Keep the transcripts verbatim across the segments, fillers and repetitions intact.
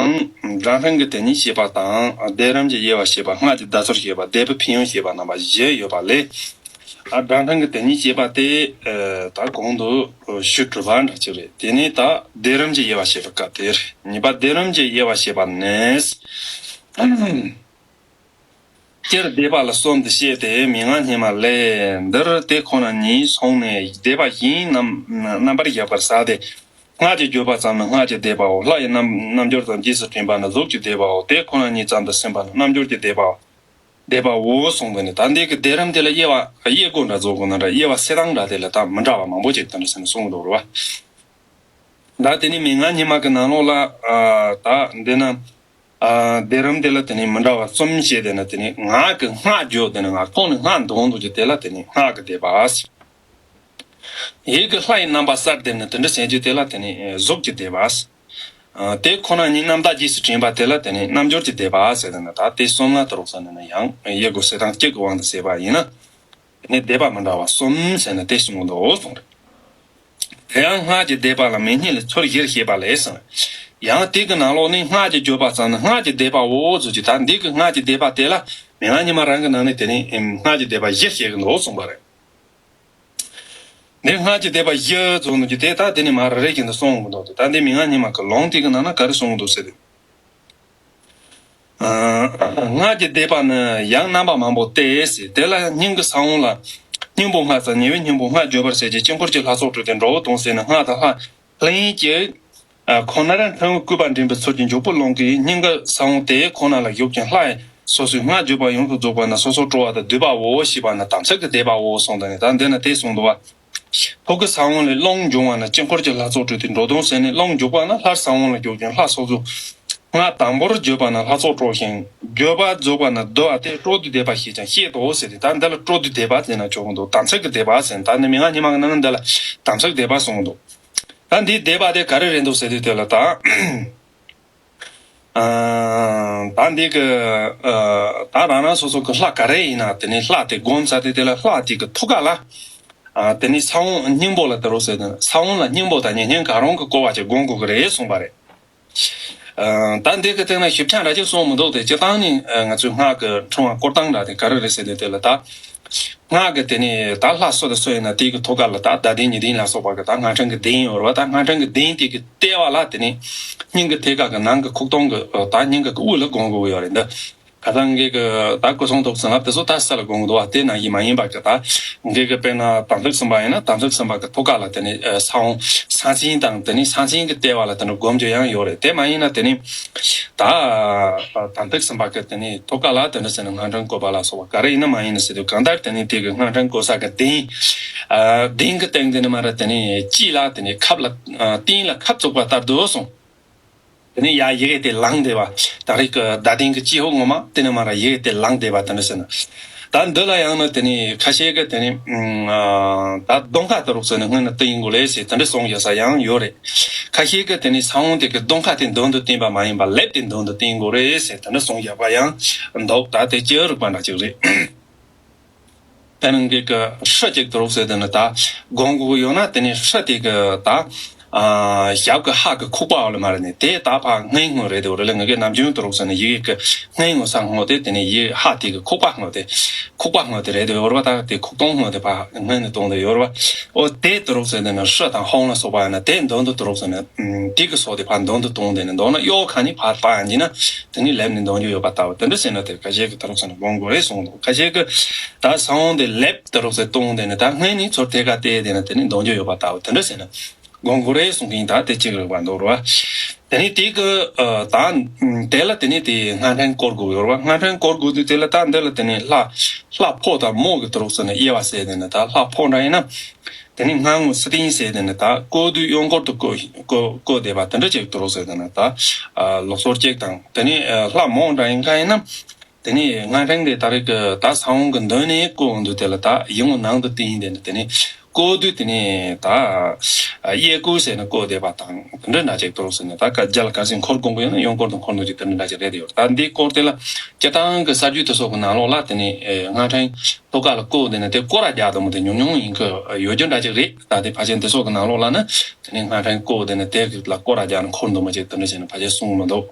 སྦྲང་ཕྲེང་གི་དེ་ཉིད་བཤད་པ་དང་། བདེན་རམ་གྱི་དབྱེ་བ་བཤད་པ། སྔགས་ཀྱི་བརྡ་ཚོར་བཤད་པ། བཟླས་པའི་ཕན་ཡོན་བཤད་པ་རྣམ་པ་བཞི་ཡོད་པ་ལས། ཨ། སྦྲང་ཕྲེང་གི་དེ་ཉིད་བཤད་པ་དེ། ཨ། ད་གོང་དུ་ཞུས་གྲུབ་པ་འདྲ་ཅིག་རེད། དེ་ནས་ད་བདེན་རམ་གྱི་དབྱེ་བ་བཤད་པའི་སྐབས་དེར། གཉིས་པ་བདེན་རམ་གྱི་དབྱེ་བ་བཤད་པ་ནི། སྤྱིར་བཟླས་པ་ལ་གསུམ་དུ་བཤད་དེ། མན་ངག་སྙན་མ་ལས། འདིར་དེ་ཁོ་ན་ཉིད་སོང་ནས་བཟླས་པ་བཞིའི་རྣམ་རྣམ་པར་གཞག་པར་ཟད་དེ། སྔགས་ཀྱི་བརྗོད་པ་ཙམ་ནི་སྔགས་ཀྱི་བཟླས་པའོ། ལྷ་ཡི་རྣམ་རྣམ་འགྱུར་ཙམ་རྗེས་སུ་དྲན་པ་ནི་གཟུགས་ཀྱི་བཟླས་པའོ། དེ་ཁོ་ན་ཉིད་ཙམ་དུ་སེམས་པ་ནི་རྣམ་འགྱུར་གྱི་བཟླས་པའོ། བཟླས་པའོ་གསུངས་པས་ནི། ད་འདི་གི་བཟླས་རམ་དེ་ལ་དབྱེ་བ་དབྱེ་སྒོ་འདྲ་བཟོ་དགོས་ན་འདྲ། དབྱེ་བ་གསལ་སྟངས་འདྲ་དེ་ལ་ད་མི་འདྲ་བ་མང་པོ་ཅིག་དེ་འདྲ་ཟེར་ནས་གསུངས་འདུག་རེད་བ། ད་དེ་ནི་མན་ངག་སྙན་མ་གི་ནང་ལོགས་ལ། ཨ། ད་འདི་ན། ཨ། བཟླས་རམ་དེ་ལ་དེ་ནི་མི་འདྲ་བ་གསུམ་བཤད་དེ་ན། དེ་ནི་ངག་གི་སྔགས་བརྗོད་དེ་ནི་ངག་ཐོག་ནས་སྔགས་འདོན་འདུག་རྒྱུ་དེ་ལ་དེ་ནི་སྔགས་ཀྱི་བཟླས་པ། ཡིད་ཀྱི་ལྷ་ཡི་རྣམ་པ་གསལ་བསྡད་ནས་དེ་འདྲ་བྱེད་རྒྱུ་དེ་ལ་དེ་ནི་གཟུགས་ཀྱི་བཟླས་པ། ཨ། དེ་ཁོ་ན་ཉིད་རྣམ་དག་རྗེས་སུ་དྲན་པ་དེ་ལ་དེ་ནི་རྣམ་འགྱུར་གྱི་བཟླས་པ་ཟེར་དེ་ན། ད་དེ་གསུམ་ལ་དུ་རུག་ཟེར་ན་ཡང་དབྱེ་སྒོ་གསལ་སྟངས་གཅིག་གི་དབང་དུ་བྱས་པ་ཡིན་ན། དེ་ནི་བཟླས་པ་མི་འདྲ་བ་གསུམ་ཟེར་ནས་དེ་གསུངས་འདུག་གསུངས་རེད། དེ་ཡང་སྔགས་ཀྱི་བཟླས་པ་ལ་མེ་སྙེ་ལས་ཚུར་བཞིར་བཤད་པ་ལས་གསུངས། ཡང་དེ་གི་ནང་ལོགས་ནས་སྔགས་ཀྱི་བརྗོད་པ་ཙམ་ནི་སྔགས་ཀྱི་བཟླས་པའོ་ཟེར་གྱི། ད་འདི་གི་སྔགས་ཀྱི་བཟླས་པ་དེ་ལ་མན་ངག་སྙན་མ་རང་གི་ནང་ནས་དེ་ནི་སྔགས་ཀྱི་བཟླས་པ་བཞི་བཤད་གི་འདུག་གསུངས་པ་རེད། འདི་སྔགས་ཀྱི་བཟླས་པ་བཞི་ཟེར་འདུག་རྒྱུ་དེ་ད་དེ་ནི་མ་རེ་རེ་བཞིན་དུ་གསུང་གི་འདུག་སྟེ། ད་འདི་མན་ངག་སྙན་མ་གི་ལུང་དེ་གི་ནང་ན་ག་རེ་གསུང་གི་འདུག་ཟེར་ཏེ། ཨ། སྔགས་ཀྱི་བཟླས་པ་ནི་ཡང་རྣམ་པ་མང་པོ་སྟེ་ཟེར། དེ་ལ་སྙིང་གི་ས་བོན་ལ་སྙིང་པོ་ལྔ་དང་ཉེ་བའི་སྙིང་པོ་ལྔ་བརྗོད་པར་བྱེད་ཅིང་། དཀྱིལ་འཁོར་གྱི་ལྷ་ཚོགས་སྤྲུལ་ཏེ་འགྲོ་བ་དོང་ཟེར་ནས་སྔགས་དང་ལྷ་ལྷན་ཅིག་ཁོ་ནར་ཕྲེང་བའི་སྐུད་པ་འདྲེན་པའི་ཚུལ་གྱིས་འཇུག་པའི་ལུང་གིས་སྙིང་གི་ས་བོན་དེ་ཁོ་ན་ལ་བཞུགས་ཀྱང་། ལྷ་སོ་སོའི་སྔགས་བརྗོད་པ་ཡོངས་སུ་རྫོགས་པ་ན་སོ་སོར་སྤྲོ་བ་དང་བསྡུས་པའོ་ཞེས་པ་ནི་དམ་ཚིག་གི་བཟླས་པའོ་གསུངས་ཏེ་ནི། ད་འདི་ན་དེ་གསུངས་འདུག་བ། ཐུགས་ཀྱི་ས་བོན་ལས་རླུང་འབྱུང་བ་ན་དཀྱིལ་འཁོར་གྱི་ལྷ་ཚོགས་སྤྲུལ་ཏེ་འགྲོ་དོང་ཟེར་ནས། རླུང་འཇུག་པ་ན་ལྷར་ས་བོན་ལ་བཞུགས་ཀྱང་ལྷ་སོ་སོའི་སྔགས་དང་པོར་བརྗོད་པ་ན་ལྷ་ཚོགས་སྤྲོ་ཞིང་། བརྗོད་པ་རྫོགས་པ་ན་བསྡུ་བ་སྟེ་སྤྲོ་བསྡུའི་བཟླས་པ་ཞེས་ཀྱང་བཤད་དོ་ཟེར་ཏེ། ད་འདི་ལ་སྤྲོ་བསྡུའི་བཟླས་པ་ཟེར་ན་ཆོག་གི་འདུག་དམ་ཚིག་གི་བཟླས་པ་ཟེར་ན། ད་ནི་མན་ངག་སྙན་མ་གི་ནང་ན་འདི་ལ་དམ་ཚིག་བཟླས་པ་གསུངས་འདུག་ད་འདིའི་བཟླས་པ་དེ་ག་རེ་རེད་འདུག་ཟེར་དུས་དེ་ལ་ད། ཨ། ད་འདི་གི། ཨ། ད་རང་རང་སོ་སོ་གི་ལྷ་ག་རེ་ཡིན་ན་དེ་ནི་ལྷ་དེ་བསྒོམ་ཚར་ཏེ། དེ་ལ་ལྷ་དེ་གི་ཐུགས་ཀ་ལ། ཨ། དེ་ནི་ས་བོན་སྙིང་པོ་ལ་དུ་རུག་ཟེར་ན། ས་བོན་ལ་སྙིང་པོ་དང་ཉེ་བའི་གང་རུང་གི་བསྐོར་བ་ཅིག་བསྒོམ་དགོས་ཀྱི་རེད་གསུངས་པ་རེད། ཨ། ད་འདི་གི་སྟེང་ན་ཞིབ་ཆ་འདྲ་ཅིག་གསུངས་མི་འདུག་སྟེ། སྤྱིར་བཏང་ནི། ཨ། ང་ཚོའི་སྔགས་ཀྱི་ཕྲེང་བ་བསྐོར་སྟངས་འདྲ་དེ་ག་རེ་རེད་ཟེར་དུས་དེ་ལ་ད། སྔགས་ཀྱི་དེ་ནི་ད་ལྷ་སུ་དང་སུ་ཡིན་ན་དེ་གི་ཐུགས་ཀ་ལ་ད་བརྡ་ལྡན་ཉི་ལྡན་ལ་སོགས་པ་གི་ད་སྔགས་ཕྲེང་གི་གདན་ཡོད་རེད་བ། ད་སྔགས་ཕྲེང་གི་གདན་དེ་གི་ལྟེ་བ་ལ་དེ་ནི་སྙིང་གི་ཐད་ཀ་གི་ནང་གི་ཁུག་སྟོང་གི། ཨ། ད་སྙིང་གི་དབུས་ལ་བསྒོམ་དགོས་ཀྱི་ཡོད་རེད། འདི་ཁ་སང་ངེད་ཀྱི་ད་སྐུ་གསུང་ཐུགས་བྱིན་རླབས་དེ་ཚོ་ད་ས་ལ་བསྒོམ་གི་འདུག་བ། དེ་ནང་བཞིན་མ་ཡིན་པ་གི་ད་ངེད་ཀྱི་དཔེར་ན་དམ་ཚིག་གསུམ་པ་ཡིན་ན་དམ་ཚིག་གསུམ་པ་གི་ཐུགས་ཀ་ལ་དེ་ནི། ཨ། ས་བོན་ས་མཚན་དང་དེ་ནི་ས་མཚན་གི་ལྟེ་བ་ལ་དེ་འདྲ་བསྒོམ་རྒྱུ་ཡང་ཡོད་རེད། དེ་མ་ཡིན་ན་དེ་ནི། ད་དམ་ཚིག་གསུམ་པ་གི་དེ་ནི་ཐུགས་ཀ་ལ་དེ་འདྲ་ཟེར་ན་སྔགས་ཕྲེང་བཀོད་པ་ལ་སོགས་པ་ག་རེ་ཡིན་ན་མ་ཡིན་ན་ཟེར་དུས། གང་ལྟར་དེ་ནི་དེ་གི་སྔགས་ཕྲེང་བཀོད་ས་གི་གདན། ཨ། གདན་གི་སྟེང་དེ་ནི་མ་ར་དེ་ནི་དཀྱིལ་ལ་དེ་ནི་ཁབ་ལ། ཨ། ཏིང་ལ་ཁབ་བཙུགས་པ་ལྟར་དུ་གསུངས། དེ་ནི་ཡར་ཡི་གེ་དེ་ལངས་བསྡད་པ། ད་རེས་ཀྱི་བརྡ་ལྡན་གྱི་དཀྱིལ་འཁོར་ངོ་མ་དེ་ནི་མ་ར་ཡི་གེ་དེ་ལངས་བསྡད་པ་དེ་འདྲ་ཟེར་ན། ད་འདི་ལ་ཡང་ན་དེ་ནི་ཁ་ཤས་ཀྱིས་དེ་ནི། ཨ། ད་གདོང་ཁ་དུ་རུག་ཟེར་ནས་སྔོན་ན་བཏིང་དགོས་རེད་ཟེར་དེ་འདྲ་གསུང་ཡོད་ས་ཡང་ཡོད་རེད། ཁ་ཤས་ཀྱིས་དེ་ནི་ས་བོན་དེ་གི་གདོང་ཁ་དེ་མདུན་དུ་བཏིང་བ་མ་ཡིན་པ་ལེབ་དེ་མདུན་དུ་བཏིང་དགོས་རེད་ཟེར་དེ་འདྲ་གསུང་ཡོད་པ་ཡང་འདུག་ད་དེ་ཅི་རིགས་པ་འདྲ་ཅིག་རེད། དེ་ནི་ངེད་ཀྱི་ཧྲི་ཅིག་དུ་རུག་ཟེར་དེ་ནི་ད་སྒོམ་དགོས་ཀྱི་ཡོད་ན། དེ་ནི་ཧྲི་དེ་གི་ད། ཨ། ཞབས་ཀྱི་ཧ་གི་ཁུག་པ་འོག་ལ་མ་རེད་ནི། དེ་ད་ཕར་སྔས་ངོས་རེད་དེ་འོ་རེད་ལ། ངེད་ཀྱི་ནམ་རྒྱུན་དུ་རུག་ཟེར་ནི་ཡི་གེ་གི་སྔས་ངོས་ས་ངོས་དེ། དེ་ནི་ཡི་ཧ་དེ་གི་ཁུག་པ་ངོས་དེ། ཁུག་པ་ངོས་དེ་རེད་དེ་འོ་རེད་བ། ད་དེ་ཁུག་སྟོང་ངོས་དེ་ཕར་སྔས་ནས་བཏང་དེ་ཡོད་རེད་བ། འོ་དེ་དུ་རུག་ཟེར་དེ་ནི་ཧྲི་དང་ཧོང་ལ་སོགས་པ་ཡིན་ན་དེ་མདུན་དུ་དུ་རུག་ཟེར་ནི། ཨ། དེ་གི་སོགས་དེ་ཕར་མདུན་དུ་བཏང་དེ་ནི་མདོར་ན་གཡོག་ཁ་ནས་ཕར་ཕར་ཡང་འཇིག་ན་དེ་ནི་ལེབ་ནས་འདོན་རྒྱུ་ཡོད་པ་ལྟ་བུ་དེ་འདྲ་ཟེར་ན། དེ་ཁ་ཤས་ཀྱིས་དུ་རུག་ཟེར་ནི་སྒོམ་དགོས་རེད་གསུངས་འདུག་ཁ་ཤས་ཀྱིས་ད་ས་བོན་དེ་ལེབ་དུ་རུག་ཟེར་བཏང་དེ་ནི་ད་སྔས་ནས་ཚུར་ཐད་ཀ་བལྟས་དེ་ནི་དེ་ནི་འདོན་རྒྱུ་ཡོད་པ་ལྟ་བུ་དེ་འདྲ་ཟེར་ན། སྒོམ་དགོས་རེད་གསུང་གི་ཡིན། ད་དེ་གཅིག་རེད་བ། འདུག་རེད་བ། དེ་ནས་དེ་གི། ཨ། ད་དེ་ལ་དེ་ནས་དེ་སྔགས་ཕྲེང་བསྐོར་དགོས་ཡོད་རེད་བ། སྔགས་ཕྲེང་བསྐོར་དགོས་དུས་དེ་ལ་ད་འདི་ལ་དེ་ནས་ལྷ་ལྷ་ཕོ་དང་མོ་གི་དུ་རུག་ཟེར་ནས་དབྱེ་བ་བྱས་དེ་ནས། ད་ལྷ་ཕོ་འདྲ་ཡིན་ན་དེ་ནས་སྔགས་ངོ་སི་ཏིང་ཟེར་དེ་ནས་ད་བསྐོར་དུས་གཡོན་སྐོར་དུ་བསྐོར་བསྐོར་བསྐོར་བསྡད་པ་དེ་འདྲ་ཅིག་དུ་རུག་ཟེར་དེ་ནས། ད། ཨ། ལུགས་སྲོལ་གཅིག་དང་། དེ་ནས། ཨ། ལྷ་མོ་འདྲ་ཡིན་མཁན་ཡིན་ན། དེ་ནས་སྔགས་ཕྲེང་དེ་ད་རེས་ཀྱི་ད་ས་བོན་གྱི་མདུན་ནས་བསྐོར་འོང་དུས་དེ་ལ་ད་ཡིད་འོང་ནང་དུ་བསྟན་དེ་ནས། དེ་ནས་ བརྐོ་དུས་དེ་ནས་ད་གཡས་བརྐོ་ཟེར་ནས་བརྐོ་བསྡད་པ་དང་དེ་འདྲ་འདྲ་ཅིག་འདུག་ཟེར་ནས། ད་ག་རྒྱ་ལ་ག་ཟིག་འཁོར་དགོས་ཀྱི་ཡོད་ན་གཡོན་བསྐོར་དང་འཁོར་འདུག་ཅིག་དེ་འདྲ་འདྲ་ཅིག་རེད་ཡོད། ད་འདི་སྐོར་དེ་ལ་སྤྱིར་བཏང་གི་གསར་འགྱུར་དེ་ཚོ་གི་ནང་ལོགས་ལ་དེ་ནས་ཨེ་སྔ་ཕྲན་ཐོག་ཁ་ལ་བརྐོ་བསྡད་ནས་དེ་སྐོར་ར་རྒྱག་དང་མོ་དེ་ཉུང་ཉུང་ཡིན་གི་ཡོད་རྒྱུ་འདྲ་ཅིག་རེད། ད་དེ་ཕལ་ཆེར་དེ་ཚོ་གི་ནང་ལོགས་ལ་ནི་དེ་ནས་སྔ་ཕྲན་བརྐོ་བསྡད་ནས་དེ་ལ་སྐོར་ར་རྒྱག་ནས་འཁོར་འདུག་མ་ཅིག་དེ་འདྲ་བྱས་ནས་ཕལ་ཆེར་གསུང་གི་མི་འདུག་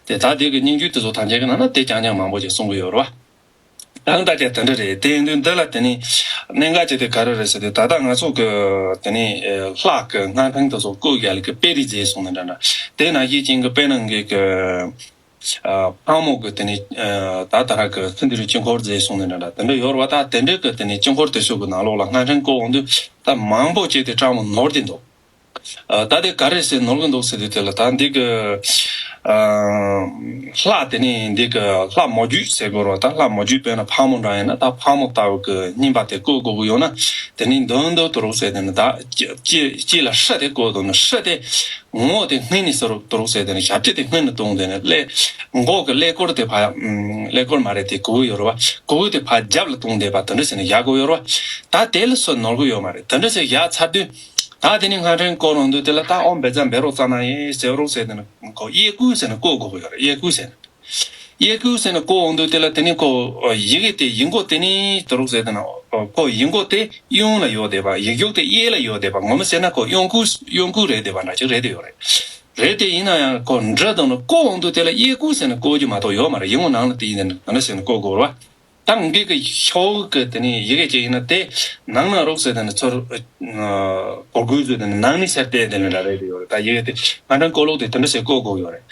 དེ་ད་དེ་གི་སྙན་བརྒྱུད་དེ་ཚོ་ཐམས་ཅད་ཀྱི་ནང་ན་དེ་རྐྱང་རྐྱང་མང་པོ་ཅིག་གསུང་གི་ཡོད་རེད་བ། ད་ལྟ་ཅིག་དེ་འདྲ་རེད། དེ་ཡིན་དུས་འདི་ལ་དེ་ནི་གནད་འགག་ཅིག་དེ་ག་རེ་རེད་ཟེར་དུས། ད་ལྟ་ང་ཚོ་གི་དེ་ནི་ལྷ་གི་སྔ་ཕྲན་དེ་ཚོ་བརྐོ་རྒྱག་ལས་གི་དཔེ་རིས་མཛད་སོང་ནི་འདྲ་འདྲ། དེ་ནང་བཞིན་ཅན་གི་དཔེར་ན་ངེད་གི་ཕག་མོ་གི་དེ་ནི་ད་ད་ར་གི་སུ་འདི་རུ་དཀྱིལ་འཁོར་མཛད་སོང་ནི་འདྲ་འདྲ་དེ་འདྲ་ཡོད་རེད་བ། ད་དེ་འདྲ་གི་དེ་ནི་དཀྱིལ་འཁོར་དེ་ཚོ་གི་ནང་ལོགས་ལ་སྔ་ཕྲན་བརྐོ་འོང་དུས་ད་མང་པོ་ཅིག་དེ་སྤྲང་མོ་ནོར་གྱི་འདུག་ཨ། ད་དེ་ག་རེ་ཟེར་ནོར་གི་འདུག་ཟེར་དུས་དེ་ལ་ད་འདི་གི་ཨ་ལྷ་དེ་ནི་འདི་གི་ལྷ་མོ་རྒྱུད་ཟེར་དགོས་རེད། ད་ལྷ་མོ་རྒྱུད་དཔེར་ན་ཕག་མོ་འདྲ་ཡིན་ན་ད་ཕག་མོ་ལྟ་བུ་གི་སྙིམ་པ་དེ་བརྐོ་དགོས་ཀྱི་ཡོད་ན་དེ་ནི་མདུན་དུ་དུ་རུག་ཟེར་དེ་ནི་ད་ལྕེ་ལྕེ་ལ་ཧྲི་དེ་བརྐོ་དུ་ནི་ཧྲི་དེ་ངོ་དེ་སྔུན་ནས་ཟེར་རུ་དུ་རུག་ཟེར་དེ་ནི་ཞབས་ཕྱི་དེ་སྔུན་ནས་གཏོང་དེ་ནི་ཀླད་མགོ་གི་ཀླད་ཀོར་དེ་ཕ་ཀླད་ཀོར་མ་རེད། དེ་གོ་ཡོད་རེད་བ། གོ་དེ་ཕ་རྒྱབ་ལ་གཏོང་དེ་པ་དེ་འདྲ་ཟེར་ནི་ཡག་གོ་ཡོད་རེད་བ། ད་དེ་ལ་སོ་ནོར་གི་ཡོད་མ་རེད། དེ་འདྲ་ཟེར་ཡག་ཚར་དུས། ད་དེ་ནི་སྔ་ཕྲན་བརྐོ་རུང་དུས་དེ་ལ་ད་ཨོཾ་བཛྲ་བཻ་རོ་ཙ་ན་ཡེ་ཟེར་རུང་ཟེར་དེ་ནི་ཁོ་གཡས་བརྐོ་ཟེར་ནི་བརྐོ་དགོས་ཀྱི་ཡོད་རེད། གཡས་བརྐོ་ཟེར་ནི། གཡས་བརྐོ་ཟེར་ནི་བརྐོ་འོང་དུས་དེ་ལ་དེ་ནི་ཁོ་ཡི་གེ་དེ་ཡིག་མགོ་དེ་ནི་དུ་རུག་ཟེར་དེ་ན་ཁོ་ཡིག་མགོ་དེ་གཡོན་ལ་ཡོད་བསྡད་པ། ཡིག་རྒྱུགས་དེ་གཡས་ལ་ཡོད་བསྡད་པ། ངོ་མ་ཟེར་ན་ཁོ་གཡོན་བརྐོ་གཡོན་བརྐོ་རེད་བསྡད་པ་འདྲ་ཅིག་རེད་དེ་ཡོད་རེད། རེད་དེ་ཡིན་ན་ཡང་ཁོ་འབྲི་དང་ནི་བརྐོ་འོང་དུས་དེ་ལ་གཡས་བརྐོ་ཟེར་ནི་བརྐོ་རྒྱུ་མ་གཏོགས་ཡོད་མ་རེད། ཡིག་མགོ་ནང་ལ་དེ་ཡིན་དེ་ནི་ག་འདྲ་ཟེར་ནི་བརྐོ་དགོས་རེད་བ། ད་ངེད་ཀྱི་ཤོག་གི་དེ་ནི་ཡི་གེ་ཅིག་ཡིན་ན་དེ་ནང་ན་རོགས་ཟེར་དེ་ནི་ཚུར་གོར་གུལ་ཟེར་དེ་ནི་ནང་ནས་སེར་བལྟས་དེ་ནི་འདྲ་རེད་དེ་ཡོད་རེད། ད་ཡི་གེ་དེ་སྔ་ཕྲན་བརྐོ་ལུགས་དེ་དེ་འདྲ་ཟེར་བརྐོ་དགོས་ཡོད་རེད།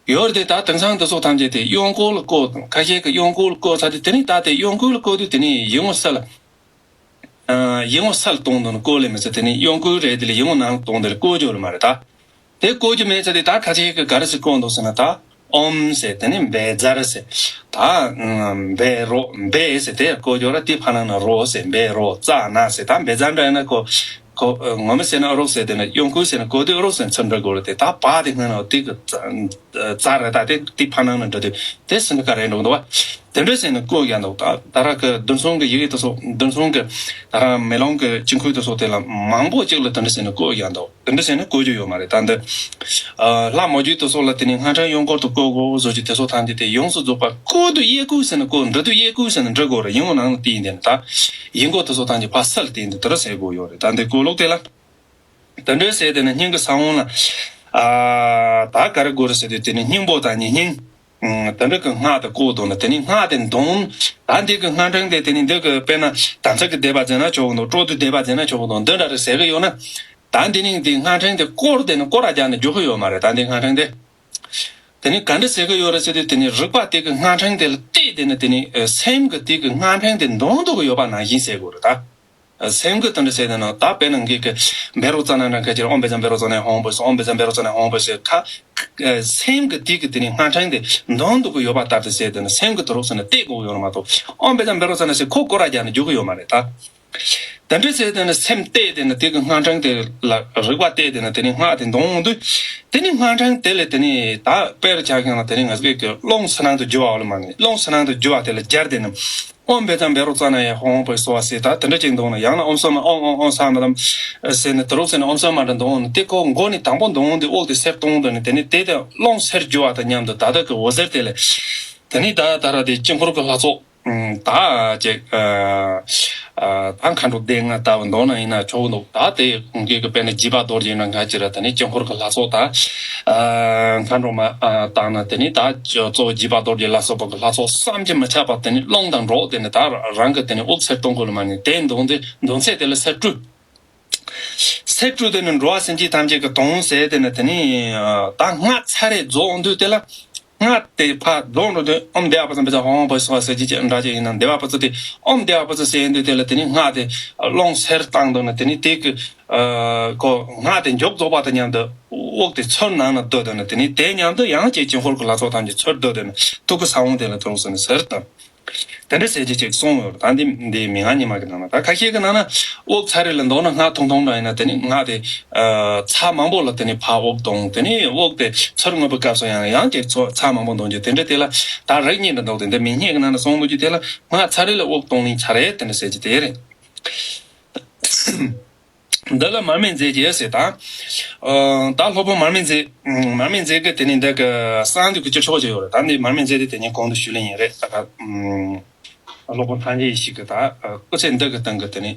ཡོད་རེད་དེ་ད་དེང་སང་དེ་ཚོ་ཐམས་ཅད་དེ་གཡོན་བརྐོ་ལ་བརྐོ་དང་ཁ་ཤས་ཀྱི་གཡོན་བརྐོ་ལ་བརྐོ་ཚར་དུས་དེ་ནི་ད་དེ་གཡོན་བརྐོ་ལ་བརྐོ་དུས་དེ་ནི་ཡིག་ངོ་སེར་ལ་ཡིག་ངོ་སེར་ལ་གཏོང་དང་ནི་བརྐོ་ལེ་མི་ཚེ་དེ་ནི་གཡོན་བརྐོ་རེད། དེ་ལ་ཡིག་ངོ་ནང་ལ་གཏོང་དེ་ལ་བརྐོ་རྒྱུ་རེད་མ་རེད་ད། དེ་བརྐོ་རྒྱུ་མེད་ཚེ་དེ་ད་ཁ་ཆེ་གི་ག་རེ་ཟེར་བརྐོ་འདུག་ཟེར་ན་ད་ཨོམ་ཟེར་དེ་ནི་བཛྲ་ཟེར། ད་བཻ་རོ་བཻ་ཟེར་དེ་བརྐོ་རྒྱུ་ར་དེ་ཕ་ནང་ན་རོ་ཟེར་བཻ་རོ་ཙ་ན་ཟེར། ད་བཛྲ་འདྲ་ཡིན་ན་ཁོ་ཁོ་ངོ་མ་ཟེར་ན་རོགས་ཟེར་དེ་ནི་གཡོན་བརྐོ་ཟེར་ན་བརྐོ་དུས་རོགས་ཟེར་ཚུར་འདྲ་དགོས་རེད་དེ། ད་བ་དེ་སྔོན་ན་དེ་གི་ཙ་ར་ད་དེ་དེ་ཕ་ནང་ན་འདྲ་དུས་དེ་ཟེར་ན་ག་རེ་འགྲོ་འདུག་བ། དེ་འདྲ་ཟེར་ནས་བརྐོ་ཡ་འདུག་ད་ད་ར་གི་བདུན་སྲུང་གི་ཡི་གེ་དེ་ཚོ་བདུན་སྲུང་གི་ད་ར་མེ་ལོང་གི་དཀྱིལ་འཁོར་དེ་ཚོ་དེ་ལ་མང་པོ་གཅིག་ལ་དེ་འདྲ་ཟེར་ནས་བརྐོ་ཡ་འདུག་དེ་འདྲ་ཟེར་ནས་བརྐོ་རྒྱུ་ཡོད་མ་རེད། ད་འདི་ལྷ་མོ་རྒྱུད་དེ་ཚོ་ལ་དེ་ནི་སྔ་ཕྲན་གཡོན་བསྐོར་དུ་བརྐོ་དགོས་བཟོ་རྒྱུ་དེ་ཚོ་ཐམས་ཅད་དེ་ཡོངས་སུ་རྫོགས་པ་བརྐོ་དུས་གཡས་བརྐོ་ཟེར་ནས་བརྐོ། འབྲི་དུས་གཡས་བརྐོ་ཟེར་ནས་འབྲི་དགོས་རེད། ཡིག་ངོ་ནང་ལ་དེ་ཡིན་དེ་ནི་ད་ཡིག་མགོ་དེ་ཚོ་ཐམས་ཅད་ཕ་སལ་དེ་ཡིན་དེ་དེ་འདྲ་ཟེར་དགོས་ཡོད་རེད། ད་འདི་བརྐོ་ལུགས་དེ་ལ། དེ་འདྲའི་ཟེར་དེ་ནི་སྙིང་གི་ས་བོན་ལ། ཨ་ད་ག་རེ་དགོས་རེད་ཟེར་དུས་དེ་ནི་སྙིང་པོ་དང་ཉེ་སྙིང་། ཨ་དེ་འདྲ་གི་སྔགས་དེ་བརྐོ་དང་ནི་དེ་ནི་སྔགས་དེ་འདོན། ད་འདི་གི་སྔ་ཕྲན་དེ་དེ་ནི་འདི་གི་དཔེར་ན་དམ་ཚིག་གི་བཟླས་པ་མཛད་ན་ཆོག་གི་འདུག་སྤྲོ་བསྡུའི་བཟླས་པ་མཛད་ན་ཆོག་གི་འདུག་འདི་འདྲ་རེ་ཟེར་གི་ཡོད་ན། ད་འདི་ནི་འདི་སྔ་ཕྲན་དེ་སྐོར་དེ་ནི་སྐོར་ར་རྒྱག་ནས་འཇོག་གི་ཡོད་མ་རེད། ད་འདི་སྔ་ཕྲན་དེ། དེ་ནི་ག་འདྲ་ཟེར་གི་ཡོད་རེད་ཟེར་དུས་དེ་ནི་རིག་པ་དེ་གི་སྔ་ཕྲན་དེ་ལ་བལྟས་དེ་ནི་དེ་ནི་སེམས་གི་དེ་གི་སྔ་ཕྲན་དེ་འདོན་འདུག་གི་ཡོད་པ་ནང་བཞིན་ཟེར་དགོས་རེད་ད། སེམས་ཀྱི་དོན་དུ་ཟེར་དེ་ན་ད་དཔེར་ན་ངེད་ཀྱི་བཻ་རོ་ཙ་ན་འདྲ་ཁ་ཅིག་ཨོཾ་བཛྲ་བཻ་རོ་ཙ་ན་ཧཱུྃ་ཕཊ་སྭཱ་ཧཱུྃ། ཨོཾ་བཛྲ་བཻ་རོ་ཙ་ན་ཧཱུྃ་ཕཊ་སྭཱ་ཧཱུྃ་ཟེར་ཁ། སེམས་ཀྱི་དེ་གི་དེ་ནི་སྔ་ཕྲན་དེ་འདོན་འདུག་གི་ཡོད་པ་ལྟར་དུ་ཟེར་དེ་ན་སེམས་ཀྱི་དུ་རོགས་ཟེར་ན་བལྟས་དགོས་ཡོད་མ་གཏོགས་ཨོཾ་བཛྲ་བཻ་རོ་ཙ་ན་ཟེར་ཁོ་སྐོར་ར་རྒྱག་ནས་འཇུག་གི་ཡོད་མ་རེད་ད། དེ་འདྲ་ཟེར་དེ་ན་སེམས་བལྟས་དེ་ན་དེ་གི་སྔ་ཕྲན་དེ་ལ་རིག་པ་བལྟས་དེ་ན་དེ་ནི་སྔགས་དེ་འདོན་འོང་དུས་དེ་ནི་སྔ་ཕྲན་དེ་ལས་དེ་ནི་ད་དཔེར་ཆ་བཞག་ན་དེ་ནི་ང་ཚོ་གི་རླུང་ཕྱི་ནང་དུ་རྒྱུ་བ་ལ་མ་ནི་རླུང་ཕྱི་ནང་དུ་རྒྱུ་བ་དེ་ལ་སྦྱར་དེ་ན། ཨོཾ་བཛྲ་བཻ་རོ་ཙ་ན་ཡེ་ཧཱུྃ་ཕཊ་སྭཱ་ཧཱ་ཟེར་ད་དེ་འདྲ་ཅིག་འདོན་ན། ཡང་ན་ཨོཾ་སྭ་མ་ཨོཾ་ཨོཾ་ཨོཾ་སྭ་མ་དམ་ཟེར་ནས་དུ་རོགས་ཟེར་ནས་ཨོཾ་སྭ་མ་འདྲ་འདོན་ནས་དེ་ཁོ་མགོ་ནས་དང་པོ་འདོན་འོང་དུས་དབུགས་དེ་སེར་གཏོང་དུས་ནས་དེ་ནས་དེ་དེ་རླུང་སེར་རྒྱུ་བ་དང་མཉམ་དུ་ད་ལྟ་གི་འོད་ཟེར་དེ་ལས་དེ་ནས་ད་ད་ར་དེ་དཀྱིལ་འཁོར་གྱི་ལྷ་ཚོགས་ད་ཅིག་ད་མཁའ་འགྲོ་སྡེ་ལྔ་ལྟ་བུ་འདོན་ན་ཡིན་ན་ཆོག་གི་འདུག་ད་དེ་ཁོང་གི་དཔེར་ན་འཇིགས་པ་གཏོར་རྒྱུ་ཡིན་ན་ང་ཅི་ར་དེ་ནས་དཀྱིལ་འཁོར་གྱི་ལྷ་ཚོགས་ད་མཁའ་འགྲོ་མ་བཏང་ན་དེ་ནས་ད་གཙོ་བོ་འཇིགས་པ་གཏོར་རྒྱུ་ལ་སོགས་པ་གི་ལྷ་ཚོགས་བསམ་གྱིས་མི་ཁྱབ་པ་དེ་ནི་རླུང་དང་འགྲོགས་དེ་ནི་ད་རང་གི་དེ་ནི་དབུགས་སེར་གཏོང་དགོས་ལ་མ་ནི་དེ་འདོན་དེ་འདོན་ཚད་དེ་ལ་སེར་བཀྲུ། སེར་བཀྲུ་དེ་ནི་འགྲོ་བ་སེམས་ཅན་ཐམས་ཅད་ཀྱི་དོན་ཟེར་དེ་ནི་དེ་ནི་ད་སྔགས་ཚར་རེ་རྫོགས་འོང་དུས་དེ་ལ་སྔགས་དེ་ཕར་རྫོགས་འགྲོ་དུས་ཨོཾ་བདེ་བ་པ་ཙ་བཛྲ་ཧཱུྃ་ཕཊ་སྭཱ་ཧཱ་ཟེར་གྱི་ཅིག་འདྲ་ཅིག་ཡིན་ན་བདེ་བ་པ་ཙ་དེ་ཨོཾ་བདེ་བ་པ་ཙ་ཟེར་དུས་དེ་ལ་དེ་ནི་སྔགས་དེ་རླུང་སེར་བཏང་དུས་ནི་དེ་ནི་དེ་གི་ཁོ་སྔགས་དེ་མཇུག་རྫོགས་པ་དང་མཉམ་དུ་དབུགས་དེ་ཚུར་ནང་ན་སྡོད་དེ་ནི་དེ་ནི་དེ་མཉམ་དུ་ཡང་ཅིག་དཀྱིལ་འཁོར་གྱི་ལྷ་ཚོགས་ཐམས་ཅད་ཚུར་སྡོད་དེ་ནི་ཐུགས་ཀྱི་ས་བོན་དེ་ལ་དུ་རུང་ཟེར་ནས་ཟེར་དང་། དེ་འདྲ་ཟེར་གྱི་ཅིག་གསུངས་ཡོད་རེད། ད་འདི་འདི་མི་ང་ཉི་མ་གི་ནང་ན་ད་ཁ་ཤས་ཀྱི་ནང་ན་དབུགས་ཚར་རེ་ལ་འདོན་ན་སྔགས་ཐུང་ཐུང་འདྲ་ཡིན་ན་དེ་ནི་སྔགས་དེ་ཚར་མང་པོ་ལ་དེ་ནི་ཕར་དབུགས་གཏོང་དེ་ནི་དབུགས་དེ་ཚུར་མངོན་པའི་སྐབས་སུ་ཡང་ཡང་ཅིག་ཚོ་ཚར་མང་པོ་འདོན་རྒྱུ་དེ་འདྲ་དེ་ལ་ད་རིགས་གཉིས་འདྲ་འདུག་དེ་འདི་མི་སྙན་གྱི་ནང་ན་གསུངས་འདུག་རྒྱུ་དེ་ལ་སྔགས་ཚར་རེ་ལ་དབུགས་གཏོང་ནི་ཚར་རེ་དེ་འདྲ་ཟེར་གྱི་དེ་རེད། འདི་ལ་མར་མེ་མཛད་ཀྱི་ཟེར་ད། ཨ་ད་སློབ་དཔོན་མར་མེ་མཛད། མར་མེ་མཛད་ཀྱི་དེ་ནས་འདི་གི་གསང་འདུས་ཀྱི་སྤྱི་ཆོས་ཅིག་ཡོད་རེད། ད་འདི་མར་མེ་མཛད་དེ་དེ་ནས་གོང་དུ་ཞུས་ལེ་ཡིན་རེད། ད་ད་སློབ་དཔོན་ཐམས་ཅད་ཡེ་ཤེས་ཀྱི་ད་སྐུ་ཚེ་འདི་གི་སྟེང་གི་དེ་ནས་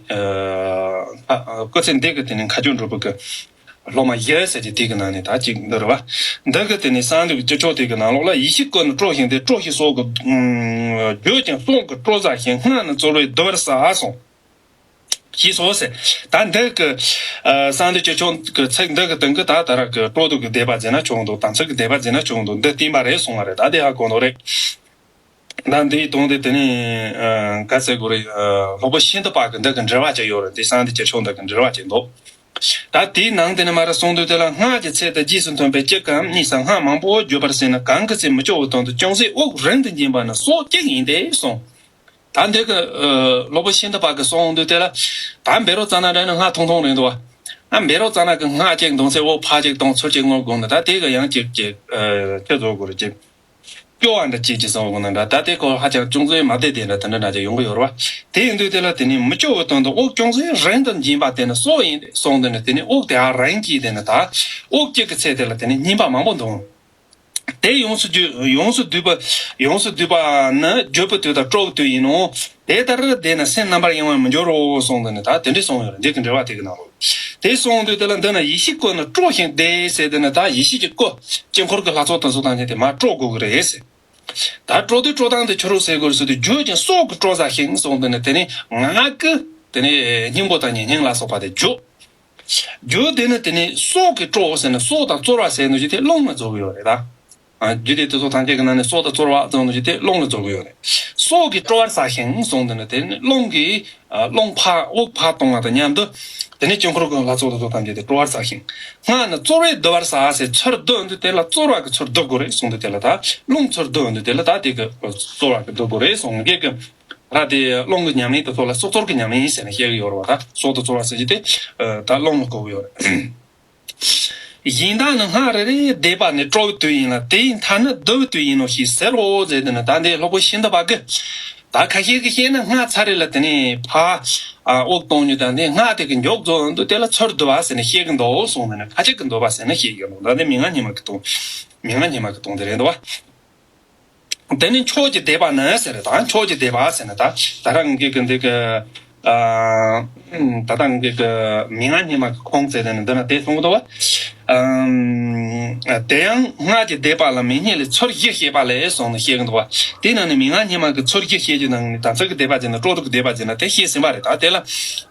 ཨ་སྐུ་ཚེ་འདི་གི་དེ་ནས་མཁའ་སྤྱོད་འགྲོ་བུ་གི་སློབ་མ་བཞི་ཟེར་གྱི་དེ་གི་ནང་ནས་ད་གཅིག་འདི་རེད་བ། འདི་གི་དེ་ནས་གསང་འདུས་ཀྱི་སྤྱི་ཆོས་དེ་གི་ནང་ལོགས་ལ་ཡེ་ཤེས་ཀུན་ནི་སྤྲོ་ཞིང་འདེབས། སྤྲོ་ཞིང་སྲོག་གི་རྒྱུད་ཀྱང་སྲོག་གི་སྤྲོ་ཟ་ཞིང་། སྔགས་ནི་རྩོལ་བས་བསྡུ་བར་བྱ་གསུངས། ཞེས་སོ་ཟེར། ད་འདི་གི་ཨ་གསང་འདུས་སྤྱི་ཆོས་ཀྱི་ཚིག་འདི་གི་སྟེང་གི་ད་ད་ར་གི་སྤྲོ་བསྡུ་གི་བཟླས་པ་མཛད་ན་ཆོག་འདུག། དམ་ཚིག་གི་བཟླས་པ་མཛད་ན་ཆོག་འདུག། འདི་བསྟན་པ་རེད་གསུང་བ་རེད། ད་དེ་ཧ་གོ་འདུག་རེད། ད་འདིའི་དོན་དེ་དེ་ནི་ཨ་ག་ཚད་དགོས་རེད། ཨ་སློབ་དཔོན་ཤིན་ཏུ་པ་གི་འདི་གི་འགྲེལ་བ་ཅིག་ཡོད་རེད། འདི་གསང་འདུས་སྤྱི་ཆོས་འདི་གི་འགྲེལ་བ་ཅིག་འདུག། ད་དེའི་ནང་དེ་ནི་མར་གསུང་དུས་དེ་ལ། སྔགས་ཀྱི་ཚད་དང་རྗེས་སུ་མཐུན་པའི་གཅིག་གམ་གཉིས་སམ་སྔགས་མང་པོ་བརྗོད་པར་བྱས་ན། གང་གི་ཚེ་མི་སྐྱོ་བའི་དོན་དུ་ཅུང་ཟད་དབུགས་རིང་དུ་འབྱིན་པ་ནི་སྲོག་གཅིག་ཡིན་ཏེ་གསུངས། ད་འདི་གི་ཨ་སློབ་དཔོན་ཤིན་ཏུ་པ་གི་གསུང་དུས་དེ་ལ། ད་འབད་རོགས་ཙ་ན་འདྲ་ནི་སྔགས་ཐུང་ཐུང་རེད་འདུག་བ། ཨ་འབད་རོགས་ཙ་ན་གི་སྔགས་གཅིག་འདོན་ཚེ་དབུགས་ཕར་གཅིག་གཏོང་ཚུར་གཅིག་བློས་བཀོལ་ནས། ད་དེ་གི་ཡང་གཅིག་གཅིག་ཨ་ཁྱེད་ཚོ་གོ་རེ་གཅིག་སྐྱོ་བ་འདྲ་ཅིག་ཅིག་བཟོ་དགོས་ན་འདྲ། ད་དེ་ཁོ་ཧ་ཅང་ཅུང་ཟད་མ་བདེ་བདེ་འདྲ་དེ་འདྲ་འདྲ་ཅིག་ཡོང་གི་ཡོད་རེད་བ། དེ་ཡིན་དུས་དེ་ལ་དེ་ནི་མི་སྐྱོ་བའི་དོན་དུ་དབུགས་ཅུང་ཟད་རིང་དུ་འབྱིན་པ་དེ་ནི་སྲོག་ཡིན་ཏེ་གསུངས། དེ་ནི་དེ་ནི་དབུགས་དེ་ཧ་རིང་གིས་དེ་ནི་ད་དབུགས་གཅིག་གི་ཚད་དེ་ལ་དེ་ནི་སྙིམ་པ་མང་པོ་འདོན། དེ་ཡོངས་སུ་བསྡུ་ཡོངས་སུ་བསྡུས་པ། ཡོངས་སུ་བསྡུས་པ་ནི་འགྱོད་པའི་དུས་དང་སྤྲོ་བའི་དུས་ཡིན་ནོ། དེ་ལྟར་བཟླས་ན་སེམས་རྣམ་པར་གཡེང་བར་མི་འགྱུར་རོ་གསུངས། དེ་ནི་ད་དེ་འདྲའི་གསུངས་ཡོད་རེད། འདི་གི་འགྲེལ་བ་དེ་གི་ནང་ལོགས། དེ་གསུངས་དུས་དེ་ལ་འདི་ན་ཡེ་ཤེས་སྐུ་ནི་སྤྲོ་ཞིང་བདེ་ཟེར། དེ་ནི་ད་ཡེ་ཤེས་ཀྱི་སྐུ་དཀྱིལ་འཁོར་གྱི་ལྷ་ཚོགས་དང་སོགས་དང་བཅས་ཏེ་མར་སྤྲོ་དགོས་ཀྱི་རེད་ཟེར། ད་སྤྲོ་དུས་སྤྲོ་སྟངས་དེ་ཆི་རུ་ཟེར་དགོས་ཟེར་དུས། རྒྱུད་ཀྱང་སྲོག་གི་སྤྲོ་ཟ་ཞིང་གསུངས། དེ་ནི་དེ་ནི་ངག་གི་དེ་ནི་སྙིང་པོ་དང་ཉེ་སྙིང་ལ་སོགས་པ་དེ་རྒྱུད། རྒྱུད་དེ་ནི་དེ་ནི་སྲོག་གི་སྤྲོ་ཟེར་ནས་སྲོག་དང་རྩོལ་བ་ཟེར་ནོ་ཞིག་དེ་རླུང་ལ་རྫོགས་ཀྱི་ཡོད་རེད་ད། ཨ་རྒྱུད་སྡེ་དེ་ཚོ་ཐམས་ཅད་ཀྱི་ནང་ནས་སྲོག་དང་རྩོལ་བ་ཟེར་ནོ་ཞིག་དེ་རླུང་ལ་རྫོགས་ཀྱི་ཡོད་རེད། སྲོག་གི་སྤྲོ་བར་བྱ་ཞིང་གསུངས། དེ་ནི་དེ་ནི་རླུང་གི་ཨ་རླུང་ཕར་དབུགས་ཕར་གཏོང་བ་དང་མཉམ་དུ་དེ་ནི་དཀྱིལ་འཁོར་གྱི་ལྷ་ཚོགས་དེ་ཚོ་ཐམས་ཅད་དེ་སྤྲོ་བར་བྱ་ཞིང་། སྔགས་ནི་རྩོལ་བས་བསྡུ་བར་བྱ་ཟེར། ཚུར་བསྡུ་འདུག་དེ་ལ་རྩོལ་བ་གི་ཚུར་བསྡུ་དགོས་རེད་གསུངས་དུས་དེ་ལ། ད་རླུང་ཚུར་བསྡུ་འདུག་དེ་ལ་ད་དེ་གི་རྩོལ་བ་གི་བསྡུ་དགོས་རེད་གསུངས། ངེད་ཀྱི་ད་དེ་རླུང་གི་ཉམས་ལེན་དེ་ཚོ་ལ་སྲོག་རྩོལ་གྱི་ཉམས་ལེན་ཟེར་ནས་བཤད་ཀྱི་ཡོད་རེད་བ། ད་སྲོག་དང་རྩོལ་བ་ཟེར་གྱི་དེ་ད་རླུང་ལ་གོ་གི་ཡོད་རེད། གཞན་དག་ནི་སྔགས་རེ་རེའི་བཟླས་པ་ནི་སྤྲོ་བའི་དུས་ཡིན་ལ། དེའི་མཐའ་ནི་བསྡུ་བའི་དུས་ཡིན་ནོ་ཞེས་ཟེར་རོ་ཟེར། དེ་ནི་ད་འདི་སློབ་དཔོན་ཤིན་ཏུ་པ་གིས། ད་ཁ་ཤས་ཀྱིས་བཤད་ན་སྔགས་ཚར་རེ་ལ་དེ་ནས་ཕར་ཨ་དབུགས་གཏོང་རྒྱུ་དང་། དེ་སྔགས་དེ་གི་མཇུག་རྫོགས་འདུག་དེ་ལ་ཚུར་བསྡུ་བ་ཟེར་ནས་བཤད་ཀྱི་འདུག་གསུངས། དེ་ནི་ཁ་ཅིག་གིས་འདུ་བ་ཟེར་ནས་བཤད་ཀྱི་འདུག། ད་འདི་མན་ངག་སྙེ་མ་གི་དོན། མན་ངག་སྙེ་མ་གི་དོན་དེ་རེད་འདུག་བ། དེ་ནི་མཆོག་གི་བཟླས་པ་ནི་ཟེར། ད་མཆོག་གི་བཟླས་པ་ཟེར་ན་ད་ད་རང་གི་གི་འདི་གི་ཨ་ད་ལྟ་གི་གི་མན་ངག་སྙེ་མ་གི་ཁུངས་བཙལ་ནས་འདི་ན་དེ་གསུང་གི་འདུག་བ། ཨམ་དེ་ཡང་སྔགས་ཀྱི་བཟླས་པ་ལ་མི་སྙེད་ལས་ཚུལ་བཞི་བཤད་པ་ལས་གསུངས་ནས་བཤད་གི་འདུག་བ། དེ་ནང་ནས་མན་ངག་སྙེ་མ་གི་ཚུལ་བཞི་བཤད་རྒྱུ་ནང་ནས་དམ་ཚིག་གི་བཟླས་པ་བྱས་ན། སྤྲོ་བསྡུ་གི་བཟླས་པ་བྱས་ན། དེ་བཤད་ཟིན་པ་རེད། ད་དེ་ལ་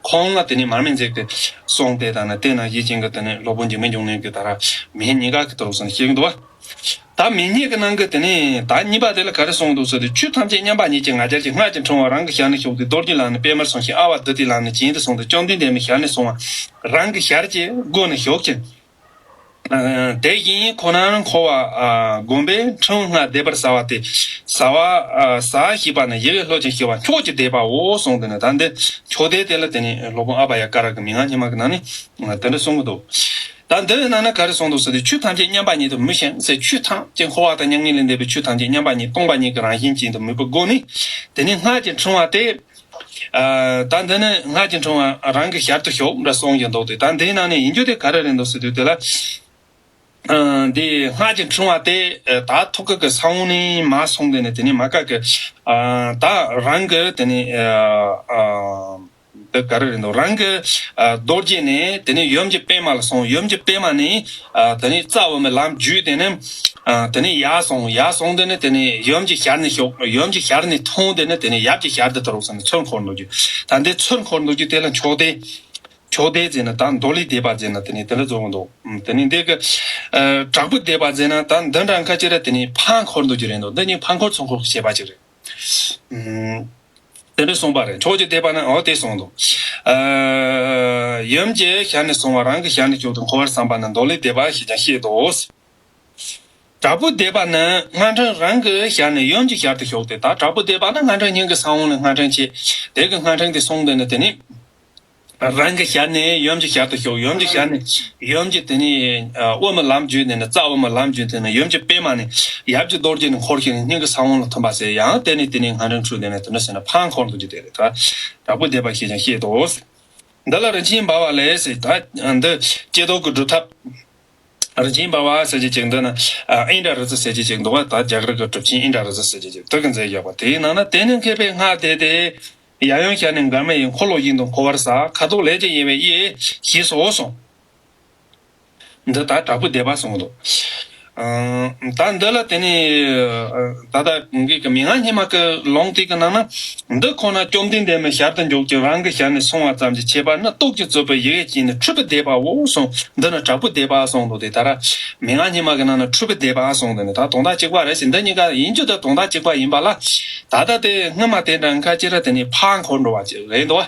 ཁོང་ལ་དེ་ནས་མར་མེ་མཛད་ཀྱི་གསུང་དེ་དང་ནི་དེ་ནང་བཞིན་གྱི་དེ་ནས་སློབ་དཔོན་འཇིགས་མེད་འབྱུང་གནས་ཀྱི་ད་ར་མི་སྙེད་གཉིས་ཀ་གི་ཐོག་ལ་གསུངས་ནས་བཤད་གི་འདུག་བ། ད་མི་སྙེད་ཀྱི་ནང་གི་དེ་ནས་ད་གཉིས་པ་དེ་ལ་ག་རེ་གསུངས་འདུག་ཟེར་དུས། ཆོས་ཐམས་ཅད་མཉམ་པ་ཉིད་ཀྱི་ང་རྒྱལ་གྱིས། སྔགས་ཀྱི་ཕྲེང་བ་རང་གི་ཞལ་ནས་ཞོག་སྟེ། རྡོ་རྗེའི་ལམ་ནི་པདྨར་སོང་ཞིང་། ཨ་བ་བདུད་དེའི་ལམ་ནི་གྱེན་དུ་སོང་སྟེ། བཅོམ་ལྡན་འདས་མའི་ཞལ་ནས་སོང་བ་རང་གི་ཞལ་གྱི་སྒོ་ནས་ཞོག་ཅིང་། དེ་བཞིན་ཁོ་ནར་འཁོར་བ་བསྒོམས་པས་ཕྲེང་བའི་སྔགས་བཟླས་པར་བྱ་བ་སྟེ། བྱ་བ་བྱ་ཞེས་པ་ནི་ཡི་གེ་ལྷོད་ཅིང་ཞི་བ་མཆོག་གི་བཟླས་པའོ་གསུངས། དེ་ནས་ད་འདི་མཆོག་བཟླས་དེ་ལ་དེ་ནས་སློབ་དཔོན་ཨ་བ་ཡ་ཀ་ར་གི་མན་ངག་སྙེ་མ་གི་ནང་ནས་དེ་འདྲ་གསུང་གི་འདུག། ད་འདི་ནང་ན་ག་རེ་གསུངས་འདུག་ཟེར་དུས། ཆོས་ཐམས་ཅད་མཉམ་པ་ཉིད་དུ་མོས་ཤིང་ཟེར། ཆོས་ཐམས་ཅད་འཁོར་བ་དང་མྱ་ངན་ལས་འདས་པའི་ཆོས་ཐམས་ཅད་མཉམ་པ་ཉིད་སྟོང་པ་ཉིད་ཀྱི་རང་བཞིན་ཅན་དུ་མོས་པའི་སྒོ་ནས། དེ་ནས་སྔགས་ཀྱི་ཕྲེང་བ་དེ། ཨ་ད་འདི་ནི་སྔགས་ཀྱི་ཕྲེང་བ་རང་གི་ཞལ་དུ་ཞོག་འདྲ་གསུངས་ཀྱི་འདུག་སྟེ། ད་འདིའི་ནང་ནས་ཡིན་རྒྱུ་དེ་ག་རེ་རེད་འདུག་ཟེར་དུས། དེ་ལ་ཨ་འདི་སྔགས་ཀྱི་ཕྲེང་བ་དེ་ད་ཐུགས་ཀ་གི་ས་བོན་ནས་མར་སོང་། དེ་ནས་དེ་ནས་མ་ཀ་གི་ཨ་ད་རང་གི་དེ་ནས་ཨ་ཨ། འདི་ག་རེ་རེད་འདུག། རང་གི་ཨ་རྡོ་རྗེ་ནས་དེ་ནས་ཡུམ་གྱི་པདྨ་ལ་སོང་། ཡུམ་གྱི་པདྨ་ནས་ཨ་དེ་ནས་རྩ་དབུ་མའི་ལམ་བརྒྱུད། དེ་ནས་ཨ་དེ་ནས་ཡར་སོང་། ཡར་སོང་། དེ་ནས་དེ་ནས་ཡུམ་གྱི་ཞལ་ནས་ཞོག། ཡུམ་གྱི་ཞལ་ནས་ཐོན། དེ་ནས་དེ་ནས་ཡབ་ཀྱི་ཞལ་དུ་དུ་རུག་ཟེར་ནས་ཚུར་འཁོར་འདུག་རྒྱུ། ད་འདི་ཚུར་འཁོར་འདུག་རྒྱུ་དེ་ལ་མཆོག་བཟླས། མཆོག་བཟླས་ཟེར་ན་ད་མདོ་ལས་བཟླས་པ་ཟེར་ན་དེ་ནས་དེ་ལ་རྫོགས་འདུག། དེ་ནས་འདི་གི་ཨ་དྲག་པོའི་བཟླས་པ་ཟེར་ན་ད་འདི་འདྲ་ཁ་ཅིག་ར་དེ་ནས་ཕར་འཁོར་འདུག་རྒྱུ་རེད་འདུག། འདི་གཉིས་ཕར་འཁོར་ཚུར་འཁོར་གྱི་བཤད་པ་ཅིག་རེད། ཨུམ། དེ་འདྲ་གསུངས་པ་རེད། མཆོག་གི་བཟླས་པ་ནི་འོ་དེ་གསུངས་འདུག། ཨ་ཡུམ་གྱི་ཞལ་ནས་གསུངས་པ་རང་གི་ཞལ་ནས་ཞོག་སྟེ་འཁོར་བར་བསམ་པ་ནི་མདོ་ལས་བཟླས་པ་ཞེས་ཀྱང་བཤད་དོ། དྲག་པོའི་བཟླས་པ་ནི་སྔགས་ཕྲེང་རང་གི་ཞལ་ནས་ཡུམ་གྱི་ཞལ་དུ་ཞོག་སྟེ། ད་དྲག་པོའི་བཟླས་པ་ནི་སྔགས་ཕྲེང་སྙིང་གི་ས་བོན་ལས་སྔགས་ཕྲེང་བྱས། དེ་གི་སྔགས་ཕྲེང་དེ་གསུངས་དེ་ནི་དེ་ནི། རང་གི་ཞལ་ནས་ཡུམ་གྱི་ཞལ་དུ་ཞོག། ཡུམ་གྱི་ཞལ་ནས་ཡུམ་གྱི་དེ་ནས་ཨ་དབུ་མའི་ལམ་བརྒྱུད་ནས་ནི་རྩ་དབུ་མའི་ལམ་བརྒྱུད་དེ་ནས་ཡུམ་གྱི་པདྨ་ནས་ཡབ་ཀྱི་རྡོ་རྗེ་ནས་འཁོར་ཞིང་སྙིང་གི་ས་བོན་ལ་ཐིམ་པ་ཟེར། ཡང་དེ་ནས་དེ་ནས་སྔགས་ཕྲེང་འཁྲུགས་དེ་ནས་དེ་འདྲ་ཟེར་ན་ཕར་འཁོར་འདུག་རྒྱུ་དེ་རེད། ད་དྲག་པོའི་བཟླས་པ་ཞེས་ཀྱང་བཤད་དོ། འདི་ལ་རིན་ཆེན་འབར་བ་ལས་ཟེར། ད་འདི་ཀྱེ་རྡོར་གྱི་སྒྲུབ་ཐབས། རིན་ཆེན་འབར་བ་ཟེར་གྱི་ཅིག་འདི་ན་ཨིནྡྲ་རཱ་ཛ་ཟེར་གྱི་ཅིག་འདུག་བ། ད་རྒྱ་གར་གྱི་གྲུབ་ཆེན་ཨིནྡྲ་རཱ་ཛ་ཟེར་གྱི་ཅིག་དེ་གིས་མཛད་ཡོད་པ། དེའི་ནང་ན་དེ་ནི་མཁས་པས་སྔགས་བཟླས་ཏེ། ཡབ་ཡུམ་ཞལ་ནས་འགལ་མེ་ཡི། འཁོར་ལོ་བཞིན་དུ་འཁོར་བར་གསལ། ཁ་དོག་ལས་ཀྱི་དབྱེ་བས་དབྱེ། ཞེས་སོ་གསུངས། འདི་ལྟར་དྲག་པོའི་བཟླས་པ་གསུངས་འདུག། ཨ། ད་འདི་ལ་དེ་ནི་ད་ལྟ་གི་མན་ངག་སྙེ་མ་གི་ལུང་དེ་གི་ནང་ན། འདི་ཁོ་ན་བཅོམ་ལྡན་འདས་མའི་ཞལ་དུ་འཇུག་ཅིང་རང་གི་ཞལ་ནས་གསུངས་པ་ཙམ་གྱིས་ཁྱད་པར་ནི། སྟོབས་ཀྱིས་གཙོས་པའི་ཡི་གེ་གཅིག་ནི། འཁྲུལ་པའི་བཟླས་པའོ་གསུངས། འདི་ནི་དྲག་པོའི་བཟླས་པ་གསུངས་འདུག་སྟེ། ད་ར་མན་ངག་སྙེ་མ་གི་ནང་ན་འཁྲུལ་པའི་བཟླས་པ་གསུངས་འདུག་ནི། ད་དོན་དག་གཅིག་པ་རེད་ཟེར། འདི་གཉིས་ཀ་ཡིན་རྒྱུ་དེ་དོན་དག་གཅིག་པ་ཡིན་པ་ལ། ད་ལྟ་དེ་སྔོན་མ་དེ་འདྲ་ཁ་ཅིག་ར་དེ་ནི་ཕར་འཁོར་འགྲོ་བ་ཅིག་རེད་འདུག་བ།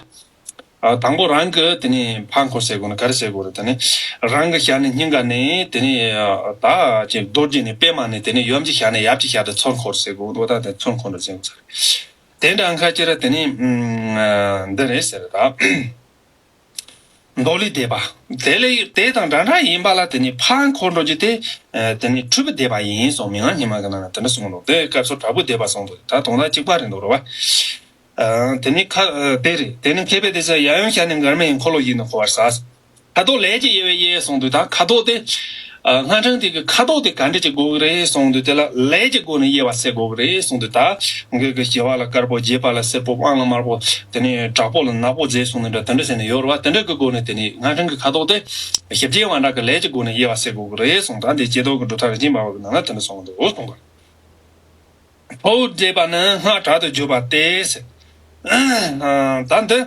ཨ། དང་པོ་རང་གི་དེ་ནས་ཕར་འཁོར་ཟེར་དགོས་ན་ག་རེ་ཟེར་དགོས་རེད། དེ་ནས་རང་གི་ཞལ་ནས་སྙིང་ག་ནས་དེ་ནས། ཨ། ད་ཅིག་རྡོ་རྗེ་ནས་པད་མ་ནས་དེ་ནས་ཡུམ་གྱི་ཞལ་ནས་ཡབ་ཀྱི་ཞལ་དུ་ཚུར་འཁོར་ཟེར་དགོས་འདུག། ད་དེ་ཚུར་འཁོར་འགྲོ་ཟེར་དགོས་ས་རེད། དེ་འདྲ་ཁ་ཅིག་ར་དེ་ནས་ཨ། འདི་རེད་ཟེར། ད་མདོ་ལས་བཟླས་པ། དེ་ལས་དེ་དང་འདྲ་འདྲ་ཡིན་པ་ལ་དེ་ནས་ཕར་འཁོར་འགྲོ་རྒྱུ་དེ། ཨ། དེ་ནས་འཁྲུལ་པའི་བཟླས་པ་ཡིན་གསུངས། མན་ངག་སྙེ་མ་གི་ནང་ན་དེ་འདྲ་གསུངས་འདུག། དེ་སྐབས་སུ་དྲག་པོའི་བཟླས་པ་གསུངས་འདུག། ད་དོན་དག་གཅིག་པ་རེད་འདུག་རེད་བ། ཨ། དེ་ནི་ཁ། ཨ། དེ་རེད། དེ་ནི་མཁས་པས་དེ་ཟེར། ཡབ་ཡུམ་ཞལ་ནས་འགལ་མེ་ཡི། འཁོར་ལོ་བཞིན་དུ་འཁོར་བར་གསལ། ཁ་དོག་ལས་ཀྱི་དབྱེ་བས་དབྱེ་གསུངས་དུས། ད་ཁ་དོག་དེ། ཨ། སྔགས་འཕྲིན་དེ་གི་ཁ་དོག་དེ་ག་འདྲ་ཅིག་དགོས་ཀྱི་རེད་གསུངས་དུས། དེ་ལ་ལས་ཀྱི་སྒོ་ནས་དབྱེ་བ་ཕྱེ་དགོས་ཀྱི་རེད་གསུངས་དུས། ད་ངེད་ཀྱི་ཞི་བ་ལ་དཀར་པོ། རྒྱས་པ་ལ་སེར་པོ། དབང་ལ་དམར་པོ། དེ་ནས་དྲག་པོ་ལ་ནག་པོ་མཛེས་གསུངས་ནས་འདྲ་དེ་འདྲ་ཟེར་ནས་ཡོད་རེད་བ། དེ་འདྲ་གི་སྒོ་ནས་དེ་ནི་སྔགས་འཕྲིན་གི་ཁ་དོག་དེ་ཞི་རྒྱས་པ་འདྲ་གི་ལས་ཀྱི་སྒོ་ནས་དབྱེ་བ་ཕྱེ་དགོས་ཀྱི་རེད་གསུངས། ད་འདི་ཀྱེ་རྡོར་གྱི་སྒྲུབ་ཐབས་རིན་ཆེན་འབར་བ་གི་ནང་ན་དེ་འདྲ་གསུངས་འདུག་གསུངས་པ། ཁྲོ་བོའི་བཟླས་པ་ནི་སྔགས་དྲག་ཏུ་བརྗོད་པ་སྟེ་ཟེར། ཨ། ད་འདི་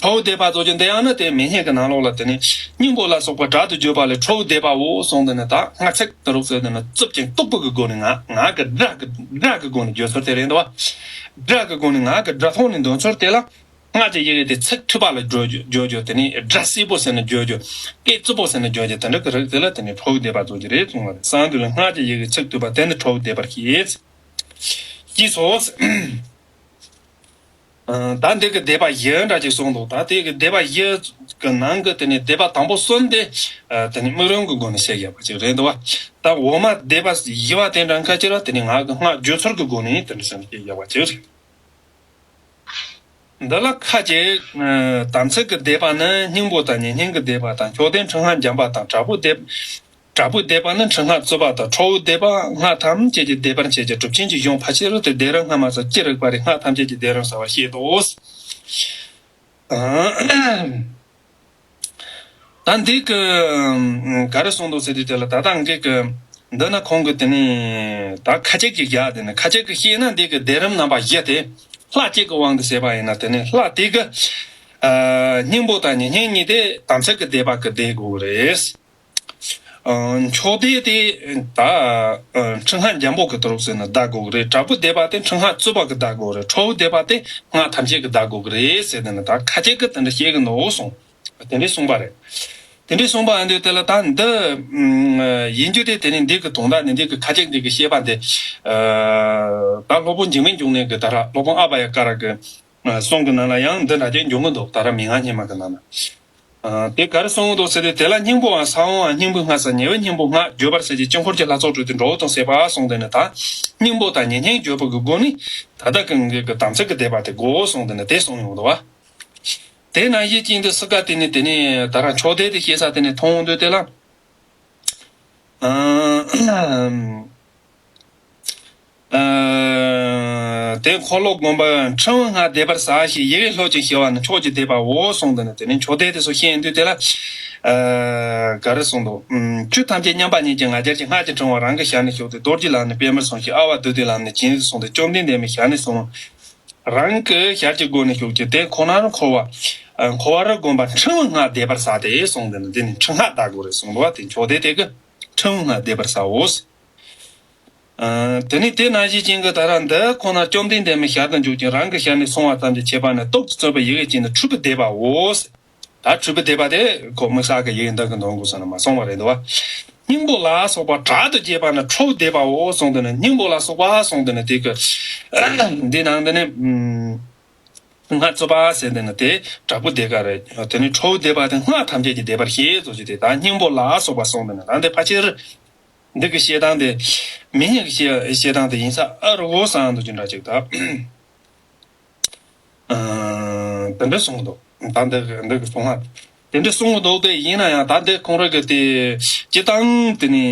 ཁྲོ་བོའི་བཟླས་པ་ཚོ་ཀྱི་འདི་ཡང་ན་དེ་མན་ངག་གི་ནང་ལོགས་ལ་དེ་ནི་སྙིང་པོ་ལ་སོགས་པ་དྲག་ཏུ་བརྗོད་པ་ལས་ཁྲོ་བོའི་བཟླས་པའོ་གསུངས། དེ་ནི་ད་སྔགས་ཚིག་དེ་རུ་ཟེར་དེ་ནི་རྩུབ་ཅིང་སྟུག་པོ་གི་སྒོ་ནས་ངག་ངག་གི་སྒྲ་གི་སྒྲ་གི་སྒོ་ནས་བརྗོད་ཚུལ་དེ་རེད་འདུག་བ། སྒྲ་གི་སྒོ་ནས་ངག་གི་སྒྲ་ཐོག་ནས་འདོན་ཚུལ་དེ་ལ། སྔགས་ཀྱི་ཡི་གེ་དེ་ཚིག་འཁྲུལ་པ་ལ་བརྗོད་རྒྱུ་བརྗོད་རྒྱུ། དེ་ནི་སྒྲ་སྲེད་པོ་ཟེར་ན་བརྗོད་རྒྱུ། སྐད་རྩུབ་པོ་ཟེར་ན་བརྗོད་རྒྱུ། དེ་འདྲ་གི་རིགས་དེ་ལ་དེ་ནི་ཁྲོ་བོའི་བཟླས་པ་ཟེར་གྱི་རེད་གསུངས་པ་རེད། གསང་འདུས་ལ་སྔགས་ཀྱི་ཡི་གེ་ཚིག་བསྡུས་པ་དེ་ནི་ཁྲོ་བོའི་བཟླས་པར་བཤད། ཅེས་སོ། ཨ། ད་འདི་གི་བཟླས་པ་བཞི་འདྲ་ཅིག་གསུངས་འདུག། ད་དེ་གི་བཟླས་པ་བཞི་གི་ནང་གི་དེ་ནི་བཟླས་པ་དང་པོ་གསུམ་དེ། ཨ། དེ་ནི་དམིགས་རིམ་གི་སྒོ་ནས་བཤད་བཞག་པ་ཅིག་རེད་འདུག་བ། ད་འོག་མ་བཟླས་པ་བཞི་པ་དེ་འདྲ་ཁ་ཅིག་ར་དེ་ནི་ངག་གི་སྔགས་བརྗོད་ཚུལ་གི་སྒོ་ནས་དེ་འདྲ་བཤད་བཞག་པ་ཅིག་རེད། འདི་ལ་ཁ་ཅིག། ཨ། དམ་ཚིག་གི་བཟླས་པ་ནི་སྙིང་པོ་དང་ཉེ་བསྙེན་གྱི་བཟླས་པ་དང་། མཆོག་ལྡན་ཁྲི་སྔགས་འཇམ་པ་དང་། དྲག་པོའི་བཟླས། དྲག་པོའི་བཟླས་པ་ནི་ཁྲི་སྔགས་རྩུབ་པ་དང་། ཁྲོ་བོའི་བཟླས་པ་སྔགས་ཐམས་ཅད་ཀྱི་བཟླས་པར་བྱེད་ཅིང་། གྲུབ་ཆེན་གྱི་གཞུང་ཕལ་ཆེར་དེ་བཟླས་རིམ་སྔ་མ་སོགས་ཅི་རིགས་པ་རེ་སྔགས་ཐམས་ཅད་ཀྱི་བཟླས་རིམ་གསལ་བར་བཤད་དོ། ཨ། ད་འདི་གི་ག་རེ་གསུངས་འདུག་ཟེར་དུས་དེ་ལ་ད་ལྟ་འགྲིག་གི། འདི་ན་ཁོང་གི་དེ་ནི་ད་ཁ་ཅིག་གི་བཞག་དེ་ནི་ཁ་ཅིག་གི་བཤད་ན་འདི་གི་བཟླས་རིམ་རྣམ་པ་བཞི་དེ་ལྷག་བཅས་ཀྱི་དབང་དུ་བྱས་པ་ཡིན་ན། དེ་ནི་ལྷག་དེ་གི། ཨ། སྙིང་པོ་དང་ཉེ་བསྙེན་གཉིས་དེ་དམ་ཚིག་གི་བཟླས་པ་གི་བཟླས་དགོས་རེད། ཨ། མཆོག་བཟླས་དེ་ད། ཨ། ཁྲི་སྔགས་འཇམ་པོ་གི་ཏུ་རུ་ཟེར་ན་བཟླས་དགོས་རེད། དྲག་པོའི་བཟླས་པ་དེ་ཁྲི་སྔགས་རྩུབ་པ་གི་བཟླས་དགོས་རེད། ཁྲོ་བོའི་བཟླས་པ་དེ་སྔགས་ཐམས་ཅད་ཀྱི་བཟླས་དགོས་ཀྱི་རེད་ཟེར་དེ་ནི་ད་ཁ་ཅིག་གི་དེ་འདྲ་བཤད་གི་འདུག་གསུངས། དེ་འདྲས་གསུངས་པ་རེད། དེ་འདྲས་གསུངས་པ་འདི་དེ་ལ་ད་འདི་ཡིན་རྒྱུ་དེ་དེ་ནི་འདི་གི་དོན་དག་ནི་འདི་གི་ཁ་ཅིག་འདི་གི་བཤད་པ་འདི། ཨ། ད་སློབ་དཔོན་འཇིགས་མེད་འབྱུང་གནས་ཀྱི་ད་ར་སློབ་དཔོན་ཨ་བྷ་ཡ་ཀ་ར་གི་གསུང་གི་ནང་ལ་ཡང་འདི་འདྲ་ཅིག་འབྱུང་གི་འདུག། ད་ར་མན་ངག་སྙེ་མ་གི་ནང་ན། ཨ། དེ་ག་རེ་གསུངས་འདུག་ཟེར་ཏེ། དེ་ལ་སྙིང་པོའམ་ས་བོན་སྙིང་པོའི་སྔགས་སམ་ཉེ་བའི་སྙིང་པོའི་སྔགས་བརྗོད་པར་བྱེད་ཅིང་། དཀྱིལ་འཁོར་གྱི་ལྷ་ཚོགས་སྤྲུལ་ཏེ་འགྲོ་བ་དང་བཅས་པ་གསུངས་ཏེ་ནི། ད་སྙིང་པོ་དང་ཉེ་བསྙེན་བརྗོད་པ་གི་སྒོ་ནས་ད་ལྟ་གི་ངེད་ཀྱི་དམ་ཚིག་གི་བཟླས་པ་དེ་དགོས་གསུངས་ཏེ་ནི་དེ་གསུངས་ཡོང་འདུག་བ། དེ་ནང་བཞིན་ཅན་དུ་སི་ཀ་དེ་ནི་དེ་ནི་ད་རང་མཆོག་ལྡན་དེ་ཤེས་ས་དེ་ནི་མཐོང་འོང་དུས་དེ་ལ། ཨ། དེ་འཁོར་ལོ་བསྒོམ་པ་ཕྲེང་བའི་སྔགས་བཟླས་པར་གསལ་ཞེས་ཡི་གེ་ལྷོད་ཅིང་ཞི་བ་ནི་མཆོག་གི་བཟླས་པའོ་གསུངས་ཏེ་ནི་དེ་ནི་མཆོག་ལྡན་དེ་ཚོ་ཤེས་འོང་དུས་དེ་ལ། ཨ། ག་རེ་གསུངས་འདུག། ཆོས་ཐམས་ཅད་མཉམ་པ་ཉིད་ཀྱི་ང་རྒྱལ་གྱིས། སྔགས་ཀྱི་ཕྲེང་བ་རང་གི་ཞལ་ནས་ཞུགས་ཏེ། རྡོ་རྗེ་ལ་ནི་པདྨར་སོང་ཞིང་། ཨ་བ་བདུད་འདུལ་ལ་ནི་སྦྱིན་སྲེག་གསུངས་ཏེ་བཅོམ་ལྡན་འདས་མའི་ཞལ་ནས་གསུངས། རང་གི་ཞལ་གྱི་སྒོ་ནས་ཞུགས་ཀྱི་དེ་ཁོ་ནར་འཁོར་བ། ཨ། འཁོར་བ་རུ་བསྒོམ་པ་ཕྲེང་བའི་སྔགས་བཟླས་པར་གསལ་ཏེ་གསུངས་ཏེ་ནི་འདི་ནི་ཕྲེང་སྔགས་བཟླས་དགོས་རེད་གསུངས་འདུག་བ། དེ་མཆོག་ལྡན་དེ་གི་ཕྲེང་བའི་སྔགས་བཟླས་པར་གསལ་འོ། ཨ། དེ་ནི་དེ་ནང་བཞིན་ཅན་གྱི་ད་ར་འདི་ཁོ་ན་བཅོམ་ལྡན་འདས་མའི་ཞལ་དུ་འཇུག་ཅིང་རང་གི་ཞལ་ནས་གསུངས་པ་ཙམ་གྱིས་ཁྱད་པར་ནི། སྟོབས་ཀྱིས་གཙོས་པའི་ཡི་གེ་གཅིག་ནི་འཁྲུལ་པའི་བཟླས་པའོ། ད་འཁྲུལ་པའི་བཟླས་པ་དེ་ཁོ་དམིགས་བསལ་གྱི་ཡི་གེ་འདི་གི་འདོན་དགོས་ས་ན་མ་གསུངས་པ་རེད་འདུག་བ། སྙིང་པོ་ལ་སོགས་པ་དྲག་ཏུ་བྱས་པ་ནི་ཁྲོ་བོའི་བཟླས་པའོ་གསུངས་ཏེ་ནི། སྙིང་པོ་ལ་སོགས་པ་གསུངས་ཏེ་ནི་དེ་གི་འདི་ནང་དུ་ནི། ཨ། སྔགས་རྩུབ་པ་ཟེར་དེ་ནི་དེ་དྲག་པོའི་བཟླས་པ་རེད། དེ་ནི་ཁྲོ་བོའི་བཟླས་པ་དེ་སྔགས་ཐམས་ཅད་ཀྱི་བཟླས་པར་བཤད་ཟེར་གྱི་དེ། ད་སྙིང་པོ་ལ་སོགས་པ་གསུངས་ཏེ་ནི་ད་འདི་ཕལ་ཆེར་འདི་གི་བཤད་སྟངས་དེ་མན་ངག་གི་བཤད་བཤད་སྟངས་དེ་ཡིན་ས་ཨ་རུ་གོ་སང་དུ་ཅི་འདྲ་ཅིག་ད། ཨ། དེ་འདྲ་གསུངས་འདུག། ད་འདི་འདི་གི་གསུང་ང་དེ་འདྲ་གསུང་གི་འདུག་དེ་ཡིན་ན་ཡང་ད་འདི་ཁོང་རང་གི་དེ་སྤྱི་བཏང་དེ་ནི་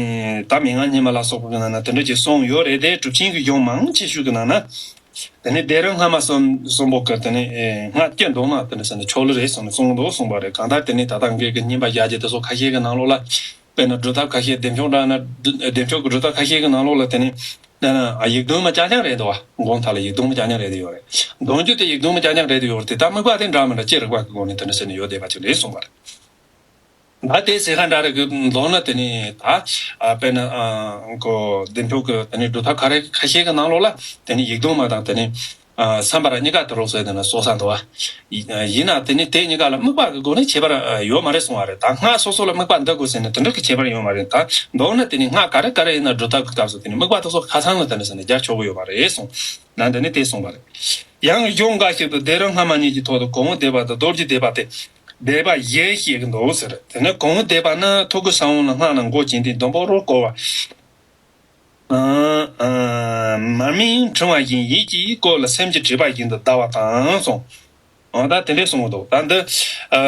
ད་མན་ངག་སྙེ་མ་ལ་སོགས་པ་གི་ནང་ན་དེ་འདྲ་ཅིག་གསུངས་ཡོད་རེད་དེ། གྲུབ་ཆེན་གྱི་གཞུང་མང་ཆེ་ཤོས་ཀྱི་ནང་ན། དེ་ནས་སྡེ་ར་སྔ་མ་གསུམ་གསུམ་པོ་གི་དེ་ནས་ཨེ་སྔགས་སྐྱེ་འདུག་ན་དེ་འདྲ་ཟེར་ནས་ཆོག་ལེ་རེད་གསུངས་ནས་གསུངས་འདུག་གསུངས་པ་རེད། གང་ལྟར་དེ་ནས་ད་ལྟ་ངེད་ཀྱི་སྙན་པ་བརྒྱ་རྒྱས་དེ་ཚོ་ཁ་ཤས་ཀྱི་ནང་ལོགས་ལ་དཔེར་ན་སྒྲུབ་ཐབས་ཁ་ཤས་བདེ་མཆོག་འདྲ་ན་བདེ་མཆོག་གི་སྒྲུབ་ཐབས་ཁ་ཤས་ཀྱི་ནང་ལོགས་ལ་དེ་ནས་དེ་ན་ཡིག་དུམ་མ་རྐྱང་རྐྱང་རེད་འདུག་བ། འགོང་ཐ་ལ་ཡིག་དུམ་མ་རྐྱང་རྐྱང་རེད་དེ་ཡོད་རེད། འདོན་རྒྱུ་དེ་ཡིག་དུམ་མ་རྐྱང་རྐྱང་རེད་དེ་ཡོད་རེད་དེ། ད་དམིགས་པ་དེ་འདྲ་མི་འདྲ་ཅི་རིགས་པ་གི་སྒོ་ནས་དེ་འདྲ་ཟེར་ནས་ཡོད་བསྡད་པ་ཅིག་རེད་གསུངས་པ་རེད། ད་དེ་ཟེར་ཁ་འདྲ་རེ་གི་མདོར་ན་དེ་ནི་ད་ཨ་དཔེར་ན་ཨ་ཁོ་བདེ་མཆོག་གི་དེ་ནི་སྒྲུབ་ཐབས་ཁ་རེ་ཁ་ཤས་ཀྱི་ནང་ལོགས་ལ་དེ་ནི་ཡིག་དུམ་མ་དང་དེ་ནི་ཨ་བསམ་པ་ར་གཉིས་ཀ་དུ་རོགས་ཟེར་དེ་ནི་སོ་ས་འདུག་བ། ཡིན་ན་དེ་ནི་དེ་གཉིས་ཀ་ལ་དམིགས་པ་གི་སྒོ་ནས་ཁྱད་པར་ཡོད་མ་རེད་གསུང་བ་རེད། ད་སྔགས་སོ་སོ་ལ་དམིགས་པ་འདི་དགོས་ཟེར་ནས་དེ་འདྲ་གི་ཁྱད་པར་ཡོད་མ་རེད། ད་མདོར་ན་དེ་ནི་སྔགས་ག་རེ་ག་རེ་ཡིན་ན་སྒྲུབ་ཐབས་ཀྱི་སྐབས་སུ་དེ་ནི་དམིགས་པ་དེ་ཚོ་ཁ་ཚང་ལ་དེ་ནི་ཟེར་ནས་རྒྱག་ཆོག་གི་ཡོད་མ་རེད་གསུངས། ན་འདི་ནི་དེ་གསུངས་པ་རེད། ཡང་གཞུང་འགའ་ཞིག་ཏུ་སྡེ་ར་སྔ་མ་གཉིས་ཀྱི་ཐོག་ཏུ་གོང་འོག་སྡེ་པ་དང་རྡོ་རྗེ་སྡེ་པ་སྟེ། སྡེ་པ་བཞི་བཤད་ཀྱི་འདུག་ཟེར། དེ་ནས་གོང་འོག་སྡེ་པ་ནི་ཐུགས་ཀྱི་ས་བོན་ལ་སྔགས་རྣམས་མགོ་བྱིན་ཏེ་ཟླུམ་པོར་བསྐོར་བ། ཨ་ཨ་མར་མེའི་ཕྲེང་བ་བཞིན་ཡིད་ཀྱིས་བསྐོར་ལ་སེམས་ཀྱིས་བྲིས་པ་བཞིན་དུ་བཟླ་བ་དང་གསུངས། འོ་ད་དེ་འདྲས་གསུངས་འདུག་ད་འདི་ཨ་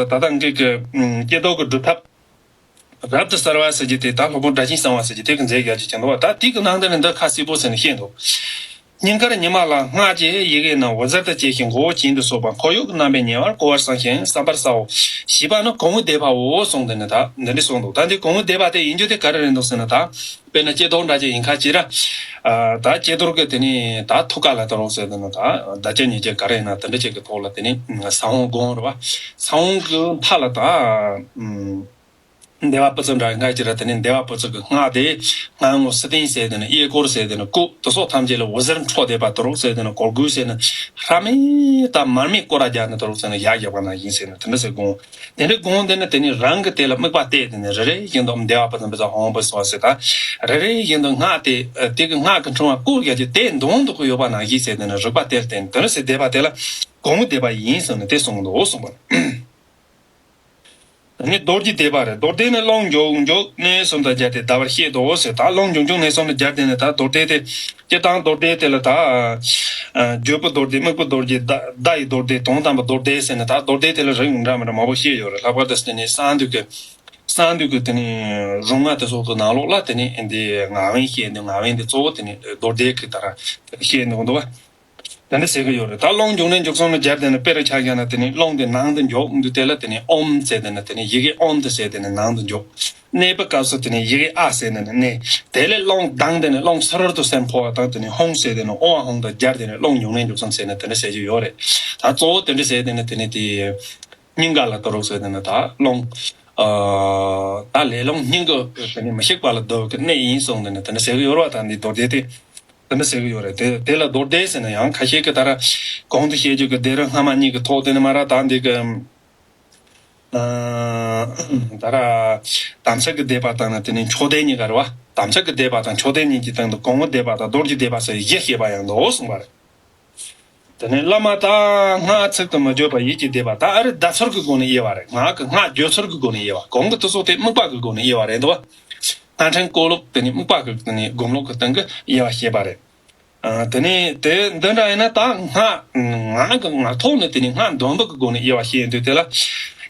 ད་ལྟ་འགྲིག་གི་ཨ་ཀྱེ་རྡོར་གྱི་སྒྲུབ་ཐབས་རབ་ཏུ་གསལ་བ་ཟེར་གྱི་དེ་ད་སློབ་དཔོན་སྒྲ་གཅན་གསང་བ་ཟེར་གྱི་དེ་གི་མཛད་རྒྱ་ཅིག་ཀྱང་འདུག་བ། ད་དེ་གི་ནང་དོན་ནི་འདི་ཁ་གསལ་པོ་ཟེར་ནས་བཤད་འདུག་སྙིང་གར་ཉི་མ་ལ་སྔགས་ཀྱི་ཡི་གེ་རྣམས་འོད་ཟེར་དུ་བཅས་ཤིང་མགོ་བོ་གྱེན་དུ་སོགས་པ་འཁོར་ཡུག་གི་རྣམ་པས་ཉེ་བར་བསྐོར་བར་བསམ་ཞིང་བསམ་པར་བྱའོ། ཞེས་པ་ནི་གོང་འོག་སྡེ་པའོ་གསུངས་ཏེ་ནི་ད་འདི་འདྲ་གསུངས་འདུག་ད་འདི་གོང་འོག་སྡེ་པ་དེ་ཡིན་རྒྱུ་དེ་ག་རེ་རེད་འདུག་ཟེར་ན་ད་དཔེར་ན་ཀྱེ་རྡོར་འདྲ་ཅིག་ཡིན་ཁ་ཅིག་ར། ཨ་ད་ཀྱེ་རྡོར་གི་དེ་ནི་ད་ཐུགས་ཀ་ལ་ད་རུང་ཟེར་ཏེ་ནི་ད་བདག་ཅག་ཉིད་ཀྱི་ག་རེ་ཡིན་ན་དེ་འདྲ་ཅིག་གི་ཐོག་ལ་དེ་ནི་ས་བོན་བསྒོམ་རེད་བ། ས་བོན་གི་མཐའ་ལ་ད་ཨུམ། བདེ་བ་པུ་ཙི་འདྲ་ང་ཅི་ར་དེ་ནི་བདེ་བ་པུ་ཙི་གི་སྔགས་དེ་སྔགས་ངོ་སི་ཏན་ཟེར་དེ་ནི་གཡས་སྐོར་ཟེར་དེ་ནི་སྐུ་དེ་སོགས་ཐམས་ཅད་ལ་འོད་ཟེར་འཕྲོ་བསྡད་པ་དུ་རུག་ཟེར་དེ་ནི་གོར་གུ་ཟེར་ནི་ཧྲ་མེ་ད་མར་མེ་སྐོར་ར་རྒྱག་ནི་དུ་རུག་ཟེར་ནི་ཡར་བཞག་པ་ནང་བཞིན་ཟེར་ནི་དེ་འདྲ་ཟེར་དགོངས། དེ་འདྲ་དགོངས་དེ་ནི་དེ་ནི་རང་གི་དེ་ལ་དམིགས་པ་གཏད་དེ་ནི་རེ་རེ་བཞིན་དུ་བདེ་བ་པུ་ཙི་བུ་ཙི་ཧོང་བུ་སོ་ཟེར་ད་རེ་རེ་བཞིན་དུ་སྔགས་དེ་དེ་གི་སྔགས་ཀྱི་འཕྲེང་བ་སྐོར་རྒྱག་རྒྱུ་དེ་འདོན་དུ་གི་ཡོད་པ་ནང་བཞིན་ཟེར་དེ་ནི་རིག་པ་གཏད་དེ་ནི་དེ་འདྲ་ཟེར་བསྡད་པ་དེ་ལ་གོང་བུ་བསྡད་པ་ཡིན་ཟེར་ནི་དེ་གསུངས་འདུག་གསུངས་པ། ནི་རྡོ་རྗེ་སྡེ་པ་རེད། རྡོ་སྡེ་ནི་རླུང་འབྱུང་འཇུག་གནས་གསུམ་དང་སྦྱར་ཏེ་བཟླ་བར་བཤད་དོ་ཟེར། ད་རླུང་འབྱུང་འཇུག་གནས་གསུམ་དང་སྦྱར་ཏེ་ནི་ད་རྡོ་སྡེ་དེ་སྤྱིར་བཏང་རྡོ་སྡེ་དེ་ལ་ད་ཨ་བརྗོད་པའི་རྡོ་སྡེ་དམིགས་པའི་རྡོ་སྡེ་བརྡ་བརྡ་ཡི་རྡོ་སྡེ་དོན་དམ་པའི་རྡོ་སྡེ་ཟེར་ནི་ད་རྡོ་སྡེ་དེ་ལ་རིགས་འདྲ་མི་འདྲ་མང་པོ་བཤད་ཡོད་རེད། ལྷག་པར་དུ་དེ་ནི་གསང་འདུས་ཀྱི་གསང་འདུས་ཀྱི་དེ་ནི་རུང་ང་དེ་སོགས་ཀྱི་ནང་ལོགས་ལ་དེ་ནི་འདི་ངག་དབང་བཤད་འདུག་ངག་དབང་འདི་གཙོ་བོ་དེ་ནི་རྡོ་སྡེ་གི་ད་ར་བཤད་འདུག་འདུག་བ། དེ་འདྲ་ཟེར་གི་ཡོད་རེད། ད་རླུང་འབྱུང་གནས་འཇུག་གསུམ་ལ་སྦྱར་ཏེ་ནི་དཔེ་རུ་ཆ་བཞག་ན་དེ་ནི་རླུང་དེ་ནང་དུ་འཇུག་འདུག་དེ་ལ་དེ་ནི་ཨོམ་ཟེར་ཏེ་ནི་དེ་ནི་ཡི་གེ་ཨོམ་དེ་ཟེར་ཏེ་ནི་ནང་དུ་འཇུག་གནས་པའི་སྐབས་སུ་དེ་ནི་ཡི་གེ་ཨ་ཟེར་ཏེ་ནི་གནས། དེ་ལས་རླུང་ལྡང་སྟེ་ནི་རླུང་སུ་རུ་ཏུ་སེམས་འཕོ་བ་དང་དེ་ནི་ཧོང་ཟེར་ཏེ་ནི་ཨོ་ཨ་ཧོང་དང་སྦྱར་ཏེ་ནི་རླུང་འབྱུང་གནས་འཇུག་གསུམ་ཟེར་ནི་དེ་འདྲ་ཟེར་གི་ཡོད་རེད། ད་གཙོ་བོ་དེ་འདྲ་ཟེར་ཏེ་ནི་དེ་ནི་དེ་སྙིང་ག་ལ་དོ་རུག་ཟེར་ཏེ་ནི་ད་རླུང་ཨ་ད་ལས་རླུང་སྙིང་གི་དེ་ནི་མི་ཤིགས་པ་ལ་བསྡུ་བའི་གནས་ཡིན་གསུངས་ཏེ་ནི་དེ་འདྲ་ཟེར་གི་ཡོད་རེད་བ། ད་འདི་མདོ་སྡེ་དེ། དེ་འདྲ་ཟེར་གི་ཡོད་རེད། དེ་དེ་ལ་མདོར་བསྡུས་ཟེར་ན་ཡང་ཁ་ཤས་ཀྱིས་ད་ར་གོང་དུ་བཤད་རྒྱུ་གི་སྡེ་ར་སྔ་མ་གཉིས་ཀྱི་ཐོག་དེ་ནི་མ་ར་ད་འདི་གི་ཨ་དམ་ཚིག་གི་སྡེ་པ་དང་ནི་དེ་ནི་མཆོག་སྡེ་གཉིས་ཀ་རེད་བ། དམ་ཚིག་གི་སྡེ་པ་དང་མཆོག་སྡེ་གཉིས་ཀྱི་སྟེང་དུ་གོང་བུ་སྡེ་པ་དང་རྡོ་རྗེ་སྡེ་པ་ཟེར་བཞི་བཤད་པ་ཡང་འདུག་གསུངས་པ་རེད། དེ་ནས་བླ་མ་དག་སྔགས་ཚིག་ཏུ་མི་བརྗོད་པ་ཡིད་ཀྱིས་བཟླས་པ་དག་ཨ་རི་བཟླ་ཚུལ་གྱི་སྒོ་ནས་དབྱེ་བ་རེད། སྔགས་ཀྱི་སྔགས་བརྗོད་ཚུལ་གྱི་སྒོ་ནས་དབྱེ་བ། གོང་གི་དེ་ཚོ་དེ་དམིགས་པ་གི་སྒོ་ནས་དབྱེ་བ་རེད་འདུག་བ། སྔགས་ཕྲེང་བསྐོར་ལུགས་དེ་ནི་དམིགས་པ་གི་དེ་ནི་སྒོམ་ལུགས་ཀྱི་སྟེང་གི་དབྱེ་བ་བཤད་པ་རེད། ཨ་དེ་ནི་དེ་འདི་འདྲ་ཡིན་ན་ད་སྔགས་ངག་གི་ངག་ཐོག་ནས་དེ་ནི་སྔགས་འདོན་པ་གི་སྒོ་ནས་དབྱེ་བ་བཤད་ཡོང་དུས་དེ་ལ་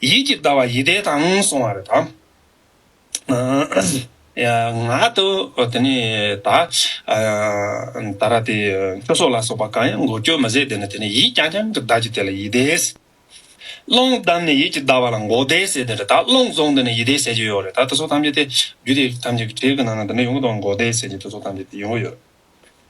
ཡིད་ཀྱིས་བཟླས་པ་ཡིད་བཟླས་དང་གསུང་བ་རེད་དམ། ཨ་ཡ་ངག་ཏུ་དེ་ནི་ད་ཨ་ད་ར་དེ་ཆུ་སོགས་ལ་སོགས་པ་གང་ཡང་འགོག་རྒྱུ་མི་བཟད་དེ་ནི་དེ་ནི་ཡིད་རྐྱང་རྐྱང་གི་བཟླས་ཀྱི་དེ་ལ་ཡིད་བཟླས། རླུང་བསྡམས་ནས་ཡིད་ཀྱིས་བཟླས་པ་ལ་མགོ་བཟླས་ཟེར་དེ་རེད། ད་རླུང་བཟུང་དེ་ནི་ཡིད་བཟླས་ཟེར་གྱི་ཡོད་རེད། ད་དེ་ཚོ་ཐམས་ཅད་དེ་རྒྱུད་སྡེ་ཐམས་ཅད་ཀྱི་གྲས་ཀྱི་ནང་ན་དེ་འདྲ་ཡོང་གི་འདུག་མགོ་བཟླས་ཟེར་གྱི་དེ་ཚོ་ཐམས་ཅད་དེ་ཡོང་གི་ཡོད་རེད།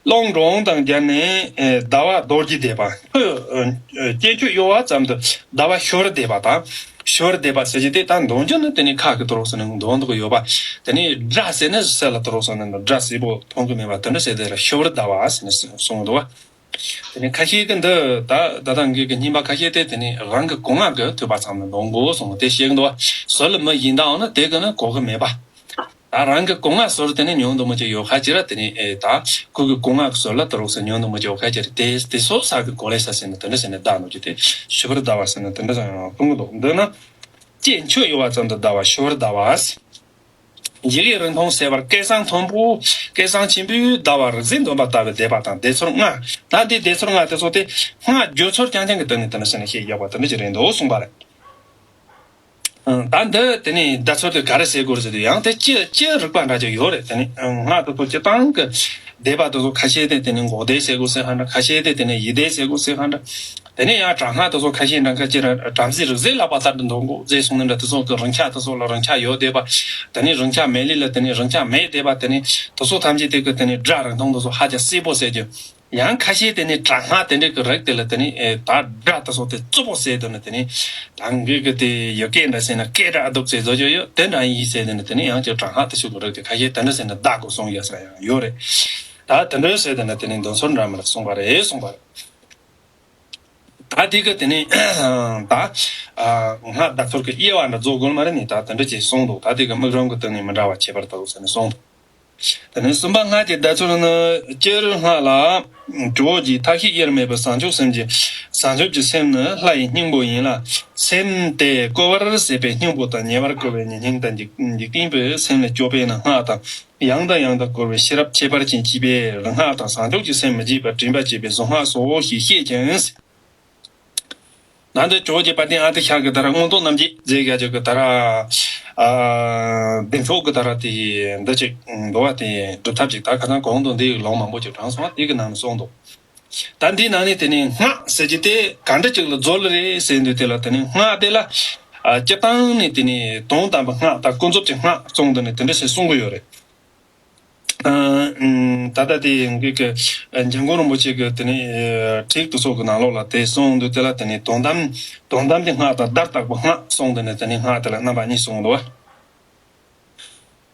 རླུང་འབྲོང་དང་སྦྱར་ནས་ཨེ་བཟླས་པ་རྡོ་རྗེ་བཟླས་པ། ཁོས་ཨེ་ཨེ་སྐྱེ་མཆོད་གཡོ་བ་ཙམ་དུ་བཟླས་པ་ཤུ་བར་བཟླས་པ་དང་། ཤུ་བར་བཟླས་པ་ཟེར་གྱི་དེ་ད་འདོན་རྒྱུ་ནི་དེ་ནི་ཁ་གི་དོ་རོགས་སུ་ནི་འདོན་འདུག་གི་ཡོད་པ། དེ་ནི་སྒྲ་ཟེར་ནི་གསལ་ལ་དོ་རོགས་སུ་ནི་སྒྲ་གསལ་པོ་མཐོང་གི་མེད་པ་དེ་འདྲ་ཟེར་དེ་ལ་ཤུ་བར་བཟླས་པ་ཟེར་ནས་གསུངས་འདུག་བ། དེ་ནས་ཁ་ཤས་ཀྱིས་འདི་ད་ད་ལྟ་འགོས་ཀྱི་རྙིང་པ་ཁ་ཤས་དེ་དེ་ནས་རང་གི་གོ་ལྔ་གི་ཐོས་པ་ཚང་མ་འདོན་དགོས་གསུངས་དེ་བཤད་ཀྱི་འདུག་བ། ཟུར་ལ་མི་ཡིན་དའང་ན་དེ་གི་ནི་གོ་གི་མེད་པ། ད་རང་གི་གོ་ལྔ་ཟུར་དེ་ནས་ཉུང་དུ་མི་ཅིག་ཡོད་ཁ་ཅིག་ར་དེ་ནས་ཨེ་ད་ཁོ་གི་གོ་ལྔ་གི་ཟུར་ལ་དུ་རོགས་སུ་ཉུང་དུ་མི་ཅིག་ཡོད་ཁ་ཅིག་ར་དེ་དེ་སོ་ས་གི་གོ་ལེ་ས་ཟེར་ནས་དེ་འདྲ་ཟེར་ནས་བཟླས་ནོ་ཅིག་དེ་ཤུ་བར་བཟླས་པ་ཟེར་ནས་དེ་འདྲ་ཟེར་ཡང་གསུང་གི་འདུག་འདི་ན་སྐྱེ་མཆོད་གཡོ་བ་ཙམ་དུ་བཟླས་པ་ཤུ་བར་བཟླས་པ། ཡི་གེ་རིང་ཐུང་ཟེར་བར་སྐད་གསང་མཐོན་པོ། སྐད་གསང་ཆེན་པོས་བཟླ་བར་རིག་འཛིན་སྟོན་པ་ལྟ་བུའི་བཟླས་པ་དང་བཟླས་ཚུལ་ལྔ། ད་འདི་བཟླས་ཚུལ་ལྔ་དེ་ཚོ་དེ་སྔགས་བརྗོད་ཚུལ་རྐྱང་རྐྱང་གི་སྟེང་ནས་དེ་འདྲ་ཟེར་ནས་བཤད་ཡོད་པ་དེ་འདྲ་ཅིག་རེད་འདུག་གསུངས་པ་རེད། ད་འདི་དེ་ནས་བཟླས་ཚུལ་དེ་ག་རེ་ཟེར་དགོས་རེད་ཟེར་དུས། ཡང་དེ་ཅི་ཅི་རིག་པ་འདྲ་ཅིག་ཡོད་རེད། དེ་ནས་སྔགས་དེ་ཚོ་སྤྱིར་བཏང་གི་བཟླས་པ་དེ་ཚོ་ཁ་ཤས་དེ་དེ་ནས་འགོག་བཟླས་ཟེར་དགོས་ཟེར་ཧ་འདྲ། ཁ་ཤས་དེ་དེ་ནས་ཡིད་བཟླས་ཟེར་དགོས་ཟེར་ཧ་འདྲ། དེ་ནས་ཡང་དྲག་སྔགས་དེ་ཚོ་ཁ་ཤས་འདྲ་ཁ་ཅིག་ར་བྲམ་ཟེ་རིག་འཛིན་ལག་པ་ལྟར་དུ་འདོན་དགོས་ཟེར་གསུངས་ནི་འདྲ། དེ་ཚོ་གི་རིང་ཆ་དེ་ཚོ་ལ་རིང་ཆ་ཡོད་བསྡད་པ། དེ་ནས་རིང་ཆ་མེད་ལེ་ལ་དེ་ནས་རིང་ཆ་མེད་བསྡད་པ། དེ་ནས་དེ་ཚོ་ཐམས་ཅད་དེ་གི་དེ་ནས་སྒྲ་རིང་ཐུང་དེ་ཚོ་ཧ་ཅང་གསལ་པོ་ཟེར་རྒྱུ། ཡང་ཁ་ཤས་དེ་ནས་དྲག་སྔགས་དེ་འདྲ་གི་རིགས་དེ་ལ་དེ་ནས་ཨེ་ད་སྒྲ་དེ་ཚོ་དེ་རྩུབ་པོ་ཟེར་དུ་ནི་དེ་ནས་ད་འགི་གི་དེ་ཡི་གེ་འདྲ་ཟེར་ན་སྐད་སྒྲ་སྡུག་ཟེར་བཟོ་རྒྱུ་ཡོད། དེ་འདྲ་ཡིན་ཟེར་དུ་ནི་དེ་ནས་ཡང་ཅིག་དྲག་སྔགས་དེ་ཚོ་གི་རིགས་དེ་ཁ་ཤས་དེ་འདྲ་ཟེར་ན་བཟླ་དགོས་གསུངས་ཡོད་ས་ཡང་ཡོད་རེད། ད་དེ་འདྲ་ཟེར་དུ་ནི་དེ་ནས་འདོན་ཚུལ་འདྲ་མི་འདྲ་གསུངས་པ་རེད། གསུངས་པ་རེད། ད་དེ་གི་དེ་ནས་ད་སྔགས་བཟླས་ཚུལ་གི་དབྱེ་བ་འདྲ་རྫོགས་དགོས་མ་རེད་ནི། ད་དེ་འདྲ་ཅིག་གསུངས་འདུག་ད་དེ་གི་དམིགས་རིམ་གི་སྟེང་ནས་མི་འདྲ་བ་ཁྱད་པར་འདུག་ཟེར་ནས་གསུངས་འདུག་དེ་ནས་གསུམ་པ་སྔགས་ཀྱི་བཟླས་ཚུལ་ནི། སྤྱིར་སྔགས་ལ། ཇོ་བོ་རྗེ་མཐའ་བཞིའི་དབྱེར་མེད་པའི་བྱང་ཆུབ་སེམས་ཀྱི། བྱང་ཆུབ་ཀྱི་སེམས་ནི་ལྷ་ཡི་སྙིང་པོ་ཡིན་ལ། སེམས་དེ་བསྐོར་བར་བྱེད་པའི་སྙིང་པོ་དང་། ཉེ་བར་བསྐོར་བའི་ཉེ་སྙིང་དང་། འཇིག་འཇིག་རྟེན་པའི་སེམས་ལས་སྐྱོབ་པས་ན་སྔགས་དང་། ཡང་དང་ཡང་དུ་བསྐོར་བའི་ཤེས་རབ་ཁྱད་པར་ཅན་གཅིག་པས་རིག་སྔགས་དང་། བྱང་ཆུབ་ཀྱི་སེམས་མི་བརྗེད་པར་དྲན་པ་བསྐྱེད་པའི་གཟུངས་སྔགས་སོ་ཞེས་བཤད་ཅིང་། ད་འདི་ཇོ་བོ་རྗེ་དཔལ་ལྡན་ཨ་ཏི་ཤ་གི་ད་ར་མངོན་རྟོགས་རྣམ་འབྱེད་མཛད་བཞག་ཅིག་གི་ད་ར། ཨ་བདེ་མཆོག་གི་ད་ར་དེ་འདི་ཅིག་འདུལ་བ་དེ་སྒྲུབ་ཐབས་ཅིག་ད་ཁ་སང་གོང་དུ་འདི་ལུང་མང་པོ་ཅིག་དྲངས་སོང་བ། དེ་གི་ནང་ནས་གསུངས་འདུག་ད་འདིའི་ནང་ནས་དེ་ནས་སྔགས་ཟེར་གྱི་དེ་ག་འདྲ་ཅིག་ལ་རྫོགས་ལེ་རེད་ཟེར་དུས་དེ་ལ་དེ་ནས་སྔགས་དེ་ལ་ཨ་སྤྱིར་བཏང་ནས་དེ་ནས་དོན་དམ་པའི་སྔགས་དང་ཀུན་རྫོབ་ཀྱི་སྔགས་གསུངས་དུས་ནས་དེ་འདྲ་ཞིག་གསུང་གི་ཡོད་རེད། ཨ་ཨ་ད་ལྟ་དེ་འགི་གི་འཇམ་མགོན་རིན་པོ་ཆེ་གི་དེ་ནས་ཁྲིད་དུ་སོགས་ཀྱི་ནང་ལོགས་ལ་དེ་གསུངས་འདུག་དེ་ལ་དེ་ནས་དོན་དམ་དོན་དམ་གྱི་སྔགས་དང་བརྡར་བཏགས་པའི་སྔགས་གསུངས་དུས་ནས་དེ་ནས་སྔགས་དེ་ལ་རྣམ་པ་གཉིས་གསུངས་འདུག་བ།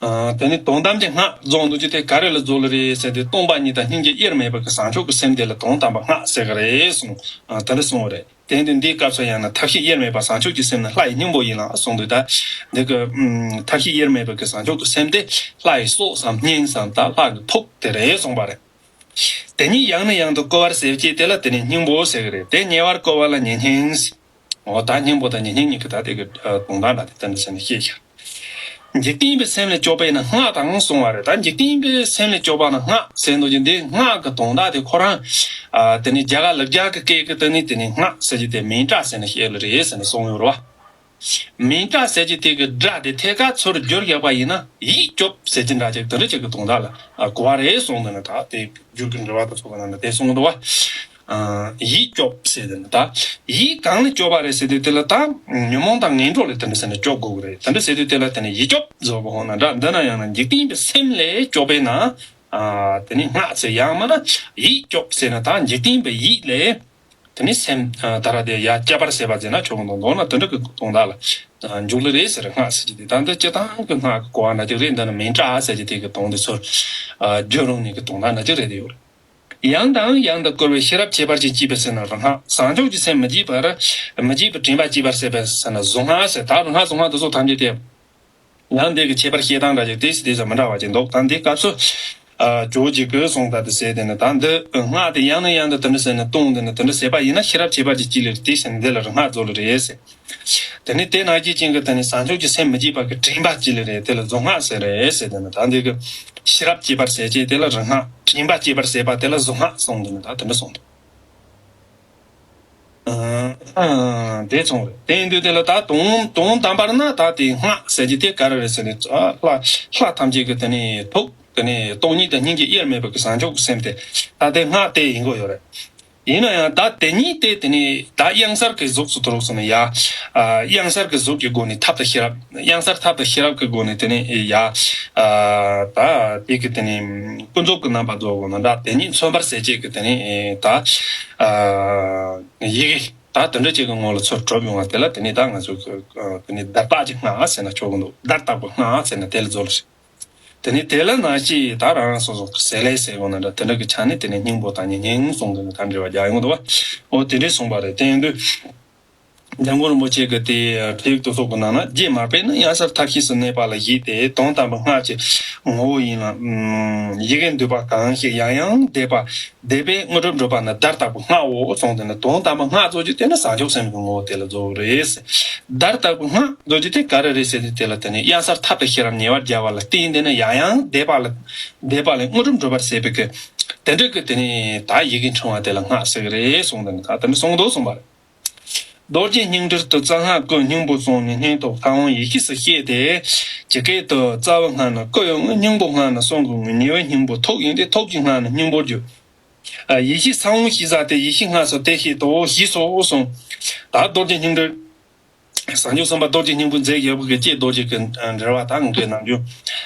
ཨ་དེ་ནས་དོན་དམ་གྱི་སྔགས་རྫོགས་འདུག་ཅི་དེ་ག་རེ་ལ་རྫོགས་ལེ་རེད་ཟེར་ཏེ། སྟོང་པ་ཉིད་དང་སྙིང་རྗེ་དབྱེར་མེད་པ་གི་བྱང་ཆུབ་ཀྱི་སེམས་དེ་ལ་དོན་དམ་པ་སྔགས་ཟེར་གི་རེད་གསུངས། ཨ་དེ་འདྲ་གསུངས་པ་རེད། དེ་དུས་འདིའི་སྐབས་སུ་ཡང་ན་མཐའ་བཞི་དབྱེར་མེད་པ་བྱང་ཆུབ་ཀྱི་སེམས་ནི་ལྷ་ཡི་སྙིང་པོ་ཡིན་ལ་གསུངས་འདུག་ད་འདི་གི་ཨུམ་མཐའ་བཞི་དབྱེར་མེད་པ་གི་བྱང་ཆུབ་ཀྱི་སེམས་དེ་ལྷ་ཡི་སྲོག་སམ་སྙིང་སམ་ད་ལྷ་གི་ཐུགས་དེ་རེད་གསུངས་པ་རེད། དེ་ཉིད་ཡང་ནས་ཡང་དུ་བསྐོར་བར་བྱེད་ཅེས་དེ་ལ་དེ་ནི་སྙིང་པོ་ཟེར་གི་རེད། དེ་ཉེ་བར་བསྐོར་བ་ལ་ཉེ་སྙིང་ཟེར། འོ་ད་སྙིང་པོ་དང་ཉེ་སྙིང་གཉིས་ཀྱི་ད་དེ་གི་ཨ་དོན་དག་འདྲ་དེ་དེ་འདྲ་ཟེར་ནས་བཤད་ཤག་འཇིག་རྟེན་པའི་སེམས་ལས་སྐྱོབ་པས་ན་སྔགས་དང་གསུངས་པ་རེད། ད་འཇིག་རྟེན་པའི་སེམས་ལས་སྐྱོབ་པ་ན་སྔགས་ཟེར་འདུག་ཅིང་། འདི་སྔགས་ཀྱི་དོན་དག་དེ་ཁོ་རང་ཨ་དེ་ནི་རྒྱ་གར་ལབ་རྒྱ་གི་སྐད་ཀྱི་དེ་ནི་དེ་ནི་སྔགས་ཟེར་གྱི་དེ་མིང་གྲགས་ཟེར་ནས་བཤད་ལེ་རེད་ཟེར་ནས་གསུངས་ཡོད་རེད་བ། མིང་གྲགས་ཟེར་གྱི་དེ་གི་སྒྲ་དེ་ཐད་ཀར་ཚུར་བསྒྱུར་བཞག་པ་ཡིན་ན་ཡིད་སྐྱོབ་ཟེར་གྱི་འདྲ་ཅིག་དེ་འདྲ་ཅིག་གི་དོན་དག་ལ་གོ་བ་རེད་གསུངས་འདུག་ན། ད་དེ་བསྒྱུར་གྱི་འགྲེལ་པ་དེ་ཚོ་གི་ནང་ན་དེ་གསུངས་འདུག་བ། ཡིད་སྐྱོབ་ཟེར་དེ་ནི་ད་ཡིད་གང་ལ་སྐྱོབ་པ་རེད་ཟེར་དུས་དེ་ལ་ད་ཉོན་མོངས་དང་ངན་འགྲོ་ལས་དེ་འདྲ་ཟེར་ནས་སྐྱོབ་དགོས་ཀྱི་རེད། དེ་འདྲ་ཟེར་དུས་དེ་ལ་དེ་ནི་ཡིད་སྐྱོབ་ཟེར་བ་ཧོ་ན་འདྲ། འདི་ན་ཡང་ན་འཇིག་རྟེན་པའི་སེམས་ལས་སྐྱོབ་པས་ན་དེ་ནི་སྔགས་ཟེར། ཡང་མིན་ན་ཡིད་སྐྱོབ་ཟེར་ན་ད་འཇིག་རྟེན་པའི་ཡིད་ལས་དེ་ནི་སེམས་ད་ར་དེ་ཡར་བསྐྱབ་པར་བྱེད་པ་ཟེར་ན་ཆོག་གི་འདུག་མདོར་ན་དེ་འདྲ་གི་དོན་དག་ལ་འཇུག་ལེ་རེད་ཟེར། སྔགས་ཟེར་གྱི་དེ་ད་འདི་སྤྱིར་བཏང་གི་སྔགས་ཀྱི་གོ་བ་འདྲ་ཅིག་རེད། འདི་ན་མིང་གྲགས་ཟེར་གྱི་དེ་གི་དོན་དེ་ཚུར་བསྒྱུར་རུང་ནི་གི་དོན་དག་འདྲ་ཅིག་རེད་དེ་ཡོད་རེད། ཡང་དང་ཡང་དུ་བསྐོར་བའི་ཤེས་རབ་ཁྱད་པར་ཅན་གཅིག་པས་ཟེར་ན་རིག་སྔགས། བྱང་ཆུབ་ཀྱི་སེམས་མི་བརྗེད་པར་མི་བརྗེད་པའི་དྲན་པ་གཅིག་པར་བྱེད་པས་ཟེར་ན་གཟུངས་སྔགས་ཟེར། ད་རིག་སྔགས་གཟུངས་སྔགས་འདི་ཚོ་ཐམས་ཅད་དེ་ཡང་འདི་གི་ཁྱད་པར་བཤད་སྟངས་འདྲ་ཅིག་དེ་སྲིད་དེ་ཚོ་མི་འདྲ་བ་ཅིག་འདུག་ད་འདི་སྐབས་སུ་ཇོ་བོ་རྗེ་གིས་གསུངས་ད་དེ་ཟེར་དེ་ནི་ད་འདི་སྔགས་དེ་ཡང་ནས་ཡང་དུ་དེ་འདྲ་ཟེར་ནས་གཏོང་དེ་ནི་དེ་འདྲ་ཟེར་པ་ཡིན་ན་ཤེས་རབ་ཁྱད་པར་ཅན་གཅིག་ལས་དེ་ཟེར་ནས་འདི་ལ་རིག་སྔགས་རྫོགས་ལེ་རེད་ཟེར། དེ་ནས་དེ་ནང་བཞིན་ཅན་གྱི་དེ་ནས་བྱང་ཆུབ་ཀྱི་སེམས་མི་བརྗེད་པ་གི་དྲན་པ་གཅིག་ལས་རེད། དེ་ལ་གཟུངས་སྔགས་ཟེར་རེད་ཟེར། དེ་ནི་ད་འདི་གི་ཤེས་རབ་བསྐྱེད་པར་ཟེར་ཅེས་དེ་ལ་རིག་སྔགས། དྲན་པ་བསྐྱེད་པར་ཟེར་བ་དེ་ལ་གཟུངས་སྔགས་གསུངས། དེ་ནི་ད་དེ་འདྲ་གསུངས་འདུག་ཨ་ཨ་དེ་གསུངས་རེད། དེ་ཡིན་དུས་དེ་ལ་ད་དོན་དོན་དམ་པར་ན་ད་དེ་སྔགས་ཟེར་གྱི་དེ་ག་རེ་རེད་ཟེར་ནས་ཨ་ལྷ་ལྷ་ཐམས་ཅད་ཀྱི་དེ་ནི་ཐུགས་དེ་ནི་སྟོང་ཉིད་དང་སྙིང་རྗེ་དབྱེར་མེད་པ་གི་བྱང་ཆུབ་ཀྱི་སེམས་དེ་ད་དེ་སྔགས་དེ་ཡིན་དགོས་ཡོད་རེད། ཡིན་ན་ཡང་ད་དེ་ཉིད་དེ་དེ་ནི་ད་དབྱངས་གསལ་གྱི་གཟུགས་སུ་དུ་རུག་སོང་ནས་ཡ། ཨ་དབྱངས་གསལ་གྱི་གཟུགས་ཀྱི་སྒོ་ནས་ཐབས་དང་ཤེས་རབ། དབྱངས་གསལ་ཐབས་དང་ཤེས་རབ་ཀྱི་སྒོ་ནས་དེ་ནི་ཡ། ཨ་ད་དེ་གི་དེ་ནི་ཀུན་རྫོབ་ཀྱི་རྣམ་པ་རྫོགས་དགོས་ན་འདྲ། དེ་ཉིད་མཚོན་པར་བྱེད་ཅེས་ཀྱི་དེ་ནི་ད་ཨ་ཡི་གེ་ད་དེ་འདྲ་ཅིག་གི་ངོ་ལ་ཚུར་གྲུབ་ཡོང་བ་དེ་ལ་དེ་ནི་ད་ང་ཚོ་གི་དེ་ནི་བརྡར་བཏགས་ཀྱི་སྔགས་ཟེར་ན་ཆོག་གི་འདུག་བརྡར་བཏགས་པའི་སྔགས་ཟེར་ན་དེ་ལ་རྫོགས་ལ་ཞིག་དེ་ནས་དེ་ལ་ནང་བཞིན་ད་རང་རང་སོ་སོ་གི་ཟེར་ལེ་ཟེར་དགོས་ན་འདྲ། དེ་འདྲ་གི་ཆ་ནས་དེ་ནས་སྙིང་པོ་དང་ཉེ་སྙིང་གསུངས་དེ་ནས་ད་འབྲེལ་བ་རྒྱག་ཡོང་འདུག་བ། འོ་དེ་འདྲས་གསུངས་པ་རེད། དེ་ཡིན་དུས་ འཇམ་མགོན་རིན་པོ་ཆེ་གི་དེ་ཁྲིད་ཡིག་དེ་ཚོ་གི་ནང་ན། རྗེས་མ་དཔེར་ན་གཡང་སར་ཐབས་ཤེས་སུ་གནས་པ་ལ་བཞུགས་ཏེ། དོན་དམ་པའི་སྔགས་ཀྱི་ངོ་བོ་ཡིན་ལ། ཡི་གེ་འདུས་པ་གང་ཞིག་ཡང་ཡང་བཟླས་པ། བཟླས་པས་དངོས་གྲུབ་འགྲུབ་པ་ནི་བརྡར་བཏགས་པའི་སྔགས་འོ་གསུངས་ཏེ་ནི། དོན་དམ་པའི་སྔགས་ཟེར་རྒྱུ་དེ་ནི་བྱང་ཆུབ་སེམས་ཀྱི་ངོ་བོ་དེ་ལ་ཟེར་བ་རེད། བརྡར་བཏགས་པའི་སྔགས་ཟེར་རྒྱུ་དེ་ག་རེ་རེད་ཟེར་དུས། དེ་ལ་དེ་ནི་གཡང་སར་ཐབས་དང་ཤེས་རབ་ཉེ་བར་སྦྱར་བ་ལ་བརྟེན་ཏེ་ནི་ཡང་ཡང་བཟླས་པ་ལ། བཟླས་པ་ལས་དངོས་གྲུབ་འགྲུབ་པར་བྱེད་པའི་གི་དེ་འདྲ་གི་དེ་ནི་ད་ཡི་གེ་འཕྲེང་བ་དེ་ལ་སྔགས་ཟེར་གི་རེད་གསུངས་ཏེ་ནི། ད་དེ་ནི་གསུངས་འདུག་གསུངས་པ་རེད། རྡོ་རྗེ་སྙིང་འགྲེལ་དུ། རྩ་སྔགས་ཀུན་སྙིང་པོ་གསུམ། ཉེ་སྙིང་ཐུགས་ཚ་བོ་ཡེ་ཤེས་སུ་བཤད་དེ། ཇི་སྐད་དུ། རྩ་བའི་སྔགས་ནི་སྐུ་ཡི་དངོས། སྙིང་པོ་སྔགས་ནི་གསུང་གི་དངོས། ཉེ་བའི་སྙིང་པོ་ཐུགས་ཡིན་ཏེ། ཐུགས་ཀྱི་སྔགས་ནི་སྙིང་པོར་གྱུར། ཡེ་ཤེས་ས་བོན་ཞེས་བྱ་སྟེ། ཡེ་ཤེས་སྔགས་སུ་དེ་བཤད་དོ། ཞེས་སོ་གསུངས། ད་རྡོ་རྗེ་སྙིང་འགྲེལ། བྱང་ཆུབ་སེམས་དཔའ་རྡོ་རྗེ་སྙིང་པོའི་མཛད་རྗེས་ཀྱི་ཀྱེ་རྡོ་རྗེ་གི་འགྲེལ་བ་དང་འགྲེལ་ནམ་རྒྱུན།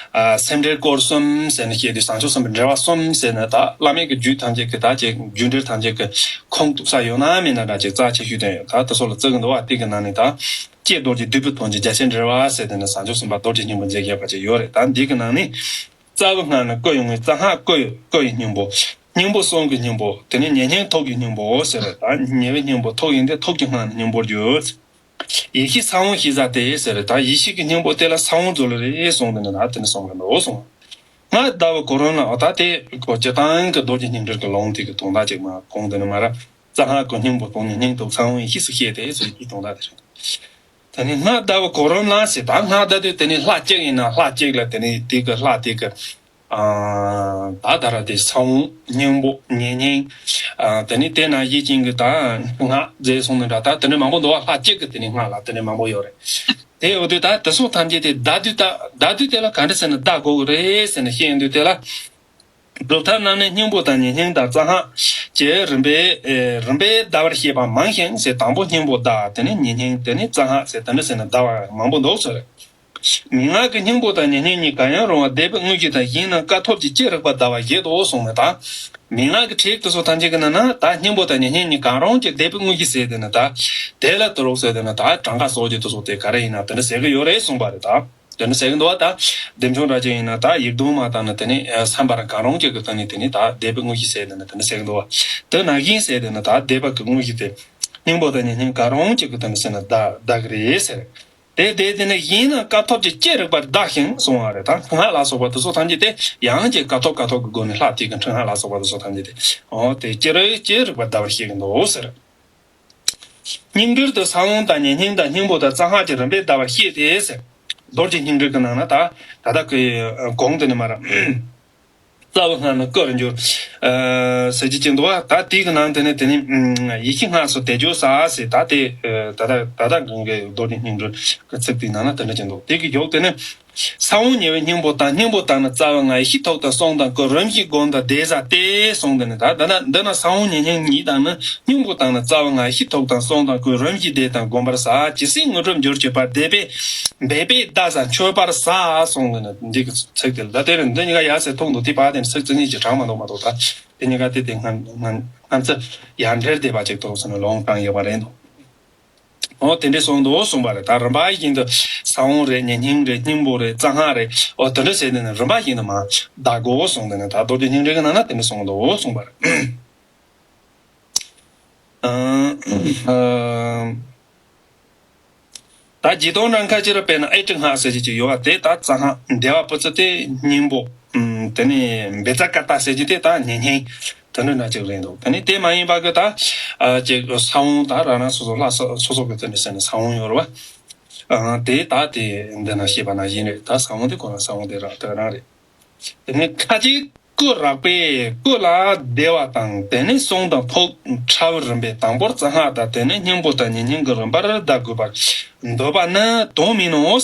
སེམས་འགྲེལ་སྐོར་གསུམ་ཟེར་ནས་བཤད་དུས། བྱང་ཆུབ་སེམས་དཔའི་འགྲེལ་བ་གསུམ་ཟེར་ནས། ད་བླ་མེད་ཀྱི་རྒྱུད་ཐམས་ཅད་ཀྱི་ད་ཅིག་རྒྱུད་འགྲེལ་ཐམས་ཅད་ཀྱི་ཁུངས་གཏུགས་ས་ཡོད་ན་མེད་ན་འདྲ་ཅིག་རྩ་ཆེ་ཤོས་དེ་ཡོད། ད་དེ་ཚོ་ལ་བརྩི་གི་འདུག་བ། དེ་གི་ནང་ནས་ད་ཀྱེ་རྡོ་རྗེ་བདུད་པོའི་དོན་གྱི་རྒྱ་ཆེར་འགྲེལ་བ་ཟེར་དེ་ནས་བྱང་ཆུབ་སེམས་དཔའ་རྡོ་རྗེ་སྙིང་པོའི་མཛད་རྗེས་པ་ཅིག་ཡོད་རེད། ད་འདི་གི་ནང་ནས། རྩ་བའི་སྔགས་ནི་སྐུ་ཡི་དངོས། རྩ་སྔགས་སྐུ་ཡི་སྐུ་ཡི་སྙིང་པོ། སྙིང་པོ་གསུང་གི་སྙིང་པོ། དེ་ནས་ཉེ་སྙིང་ཐུགས་ཀྱི་སྙིང་པོ་ཟེར། ད་ཉེ་བའི་སྙིང་པོ་ཐུགས་ཡིན་ཏེ། ཐུགས་ཀྱི་སྔགས་ནི་སྙིང་པོར་གྱུར། ཡེ་ཤེས་ས་བོན་ཞེས་བྱ་སྟེ་ཟེར། ད་ཡེ་ཤེས་ཀྱི་སྙིང་པོ་དེ་ལ་ས་བོན་ཟེར་བ་རེད་གསུངས་ཏེ་ནི། ད་དེ་ནི་གསུངས་གི་འདུག་གསུངས། སྔགས་བཟླ་བའི་གོ་རིམ་ལ། འོ་ད་དེ་ཁོ་སྤྱིར་བཏང་གི་རྡོ་རྗེ་སྙིང་འགྲེལ་གྱི་ལུང་དེ་གི་དོན་དག་ཅིག་མར་གོང་དེ་ནས་མར། རྩ་སྔགས་ཀུན་སྙིང་པོ་གསུམ། ཉེ་སྙིང་ཐུགས་ཚ་བོ་ཡེ་ཤེས་སུ་བཤད་དེ་ཟེར་གྱི་དོན་དག་དེ་རེད། དེ་ནས་སྔགས་བཟླ་བའི་གོ་རིམ་ལ་ཟེར། ད་སྔགས་བཟླ་དུས་དེ་ནས་ལྷ་གཅིག་ཡིན་ན་ལྷ་གཅིག་ལ་དེ་ནས་དེ་གི་ལྷ་དེ་གི། ཨ། ད་ད་ར་དེ་ས་བོན་སྙིང་པོ་ཉེ་སྙིང་། ཨ། དེ་ནས་དེ་ན་ཡིད་ཅན་གྱི་ད་སྔགས་ཟེར་སོང་ནས་འདྲ། ད་དེ་ནས་མང་པོ་འདུག་བ། ལྷ་གཅིག་གི་དེ་ནས་སྔགས་ལ་དེ་ནས་མང་པོ་ཡོད་རེད། དེ་འོ་དུས་ད་དེ་སོགས་ཐམས་ཅད་དེ་བཟླ་དུས། ད་བཟླ་དུས་དེ་ལ་ག་འདྲ་ཟེར་ན་བཟླ་དགོས་ཀྱི་རེད་ཟེར་ནས་བཤད་ཡོང་དུས། དེ་ལ། སྒྲུབ་ཐབས་རྣམས་ནི་སྙིང་པོ་དང་ཉེ་སྙིང་དང་རྩ་སྔགས་ཀྱི་རིམ་པས། ཨེ། རིམ་པས་བཟླ་བར་བཤད་པ་མང་ཞིང་ཟེར། དང་པོ་སྙིང་པོ་བཟླ། དེ་ནས་ཉེ་སྙིང་། དེ་ནས་རྩ་སྔགས་ཟེར། དེ་འདྲ་ཟེར་ནས་བཟླ་བ་མང་པོ་འདུག་ཟེར། མན་ངག་གི་སྙིང་པོ་དང་ཉེ་སྙིང་གཉིས་གང་ཡང་རུང་བ་བཟླས་པའི་དངོས་གཞི་དང་། གཞན་རྣམས་སྐབས་ཐོབ་ཀྱི་ཅི་རིགས་པར་བཟླ་བར་བཞེད་དོ་གསུངས་ནས། ད་མན་ངག་གི་ཁྲིད་དེ་ཚོ་ཐམས་ཅད་ཀྱི་ནང་ན། ད་སྙིང་པོ་དང་ཉེ་སྙིང་གཉིས་གང་རུང་གི་བཟླས་པའི་དངོས་གཞི་ཟེར་དེ་ནི། ད་དེ་ལ་དུ་རུག་ཟེར་དེ་ནི། ད་གྲངས་ཀ་སོགས་ཀྱི་དེ་ཚོ་དེ་ག་རེ་ཡིན་ན་དེ་འདྲ་ཟེར་གི་ཡོད་རེད་གསུངས་པ་རེད། ད། དེ་འདྲ་ཟེར་གི་འདུག་བ། ད་བདེ་མཆོག་འདྲ་ཅིག་ཡིན་ན། ད་ཡིག་དུམ་མ་དང་ནི་དེ་ནི་ཨ་བསམ་པར་གང་རུང་ཅིག་གི་སྟེང་ནས་དེ་ནི་ད་བཟླས་པའི་དངོས་གཞི་ཟེར་དེ་ནི་དེ་འདྲ་ཟེར་གི་འདུག་བ། དེ་ནང་བཞིན་ཟེར་དེ་ནི་ད་བཟླས་པ་གི་དངོས་གཞི་དེ་སྙིང་པོ་དང་ཉེ་སྙིང་གང་རུང་ཅིག་གི་སྟེང་ནས་ཟེར་ན་བཟླ་བཟླ་གི་རེད་ཟེར། དེ་དེ་དེ་ནི་གཞན་རྣམས་སྐབས་ཐོབ་ཀྱི་ཅི་རིགས་པར་བཟླ་ཞིང་གསུང་བ་རེད། ད་སྔགས་ལ་སོགས་པ་དེ་ཚོ་ཐམས་ཅད་དེ་ཡང་ཅིག་སྐབས་ཐོབ་སྐབས་ཐོབ་ཀྱི་སྒོ་ནས་ལྷག་བཅས་ཀྱི་འཕྲེང་སྔགས་ལ་སོགས་པ་དེ་ཚོ་ཐམས་ཅད་དེ། འོ་དེ་ཅི་རིགས་ཅི་རིགས་པར་བཟླ་བར་བཤད་ཀྱི་འདུག་ཟེར། སྙིང་འགྲེལ་དུ་ས་བོན་དང་ཉེ་སྙིང་དང་། སྙིང་པོ་དང་རྩ་སྔགས་ཀྱི་རིམ་པས་བཟླ་བར་བཤད་དེ་ཟེར། རྡོ་རྗེ་སྙིང་འགྲེལ་གྱི་ནང་ན་ད་ད་ལྟ་གི་གོང་དེ་ནས་མར། རྩ་བའི་སྔགས་ནི་སྐུ་རུ་འགྱུར། ཨ། ཟེར་གྱི་ཅིག་འདུག་བ། ད་དེའི་གི་ནང་དེ་ནས་དེ་ནས་ཡེ་ཤེས་སྔགས་སུ་དེ་བརྗོད་ས་ཟེར། ད་དེ་ད་ལྟ་ད་ལྟ་གོང་གི་རྡོ་རྗེ་སྙིང་འགྲེལ་གྱི་ཚིག་དེའི་ནང་ན་དེ་འདྲ་ཅིག་འདུག་དེ་གི་རྒྱུགས་དེ་ནི། ས་བོན་ཉེ་བའི་སྙིང་པོ་དང་། སྙིང་པོ་དང་ནི་རྩ་བའི་སྔགས། ཡེ་ཤེས་ཐུགས་དང་གསུང་དང་སྐུ། རིམ་བཞིན་བསྒོམ་དང་བཟླས་བྱ་སྟེ་གསུངས་ཏེ་ནི། ད་འདི་ན་འདི་ན་ས་བོན་ཉེ་སྙིང་གཉིས་དང་ནི། སྙིང་པོ་དང་ནི་རྩ་བའི་སྔགས། ཡེ་ཤེས་ཐུགས་དང་གསུང་དང་སྐུ། རིམ་བཞིན་བཟླས་དང་བསྒོམ་པར་བྱ། ཇི་སྲིད་དངོས་གྲུབ་འགྱུར་གྱུར་པ། བཟླས་པས་འབད་པས་བཟླ་བྱ་མཆོད་པར་བྱ་གསུངས་ཏེ་ནི། འདི་གི་ཚིག་དེ་ལ་ད་དེ་རིང་འདི་གཉིས་ཀ་ཡ་ཟེར་ཐུག་འདུག་དེ་བར་དེ་ནི་ཚིག་རྩི་ནི་ཅིག་དྲངས་མ་འདུག་མ་གཏོགས། ད་དེ་གཉིས་ཀ་དེ་དེ་སྔ་སྔ་སྔ་ཚེ་ཡར་འབྲེལ་བསྡད་པ་ཅིག་ཐུག་སོང་ནས་ལུང་དྲངས་ཡོད་པ་རེད་འདུག་འོ་དེ་འདྲས་གསུངས་འདུག་གསུངས་པ་རེད། ད་རིམ་པ་བཞིན་དུ་ས་བོན་རེད། ཉེ་སྙིང་རེད། སྙིང་པོ་རེད། རྩ་སྔགས་རེད། འོ་དེ་འདྲས་ཟེར་ནས་ནི་རིམ་པ་བཞིན་དུ་མར་བཟླ་དགོས་གསུངས་ཏེ་ནི། ད་རྡོ་རྗེ་སྙིང་འགྲེལ་གྱི་ནང་ན་དེ་འདྲས་གསུངས་འདུག་གསུངས་པ་རེད། ཨ། ཨ། ད་རྗེས་ཐོག་འདྲ་ཁ་ཅིག་ལ་དཔེར་ན་ཨེ་ཏྲི་སྔགས་ཟེར་གྱི་ཅིག་ཡོད་པ། དེ་ད་རྩ་སྔགས། བཟླས་པ་པོ་ཙི་དེ་སྙིང་པོ། ཨུམ། དེ་ནས་བཛྲ་ཀ་ཏ་ཟེར་གྱི་དེ་ད་ཉེ་སྙིང་། དེ་འདྲ་འདྲ་ཅིག་རེད་འདུག་དེ་ནས་དེ་མ་ཡིན་པ་གི་ད་ཨ་ཅིག་ས་བོན་ད་རང་རང་སོ་སོ་ལྷ་སོ་སོ་སོ་གི་དེ་འདྲ་ཟེར་ནས་ས་བོན་ཡོད་རེད་པ། ཨ། དེ་ད་དེ་འདི་ན་བཤད་པ་ནང་བཞིན་རེད། ད་ས་བོན་དེ་ཁོ་རང་ས་བོན་དེ་རང་དེ་རང་རེད། དེ་ནས་ཁ་ཅིག་སྐུ་རགས་པས་སྐུ་ལ་བཟླས་པ་དང་། དེ་ནས་གསུང་དང་ཐུགས་ཕྲ་བའི་རིམ་པས་དང་པོར་རྩ་སྔགས་དང་། དེ་ནས་སྙིང་པོ་དང་ཉེ་སྙིང་གི་རིམ་པར་བཟླ་དགོས་པར་འདོད་པ་ནི་དོན་མིན་ནོ།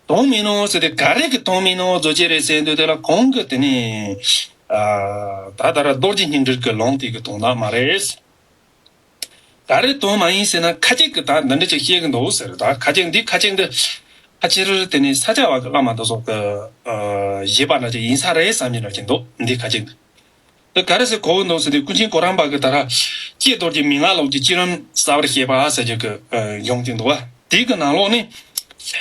དོན་མིན་ནོ་ཟེར་ཏེ་ག་རེ་གི་དོན་མིན་ནོ་ཟེར་གྱི་རེད་ཟེར་དུས། དེ་ལ་གོང་གི་དེ་ནས་ཨ་ད་ལྟ་ར་རྡོ་རྗེ་སྙིང་འགྲེལ་གྱི་ལུང་དེ་གི་དོན་དག་མ་རེད། ག་རེ་དོན་མ་ཡིན་ཟེར་ན། ཁ་ཅིག་གིས་ད་འདི་འདྲ་ཅིག་བཤད་གི་འདུག་ཟེར། ད་ཁ་ཅིག་འདི་ཁ་ཅིག་འདི་ཕལ་ཆེར་དེ་ནི་ས་སྐྱ་པ་གི་བླ་མ་དེ་ཚོ་གི་ཨ་བཞེད་པ་འདྲ་ཅིག་ཡིན་ས་རེད་བསམ་གྱི་འདྲ་ཅིག་འདུག་འདི་ཁ་ཅིག་འདི། དེ་ག་རེ་ཟེར་གོ་གི་འདུག་ཟེར་དུས། ཀུན་མཁྱེན་གོ་རམས་པ་གི་ད་ར་ཀྱེ་རྡོ་རྗེ་མན་ངག་ལོགས་ཀྱི་བསྐྱེད་རིམ་གསལ་བར་བཤད་པ་ཟེར་རྒྱུ་གི་ཨ་ཡོང་གི་འདུག་བ། དེ་གི་ནང་ལོགས་ནས་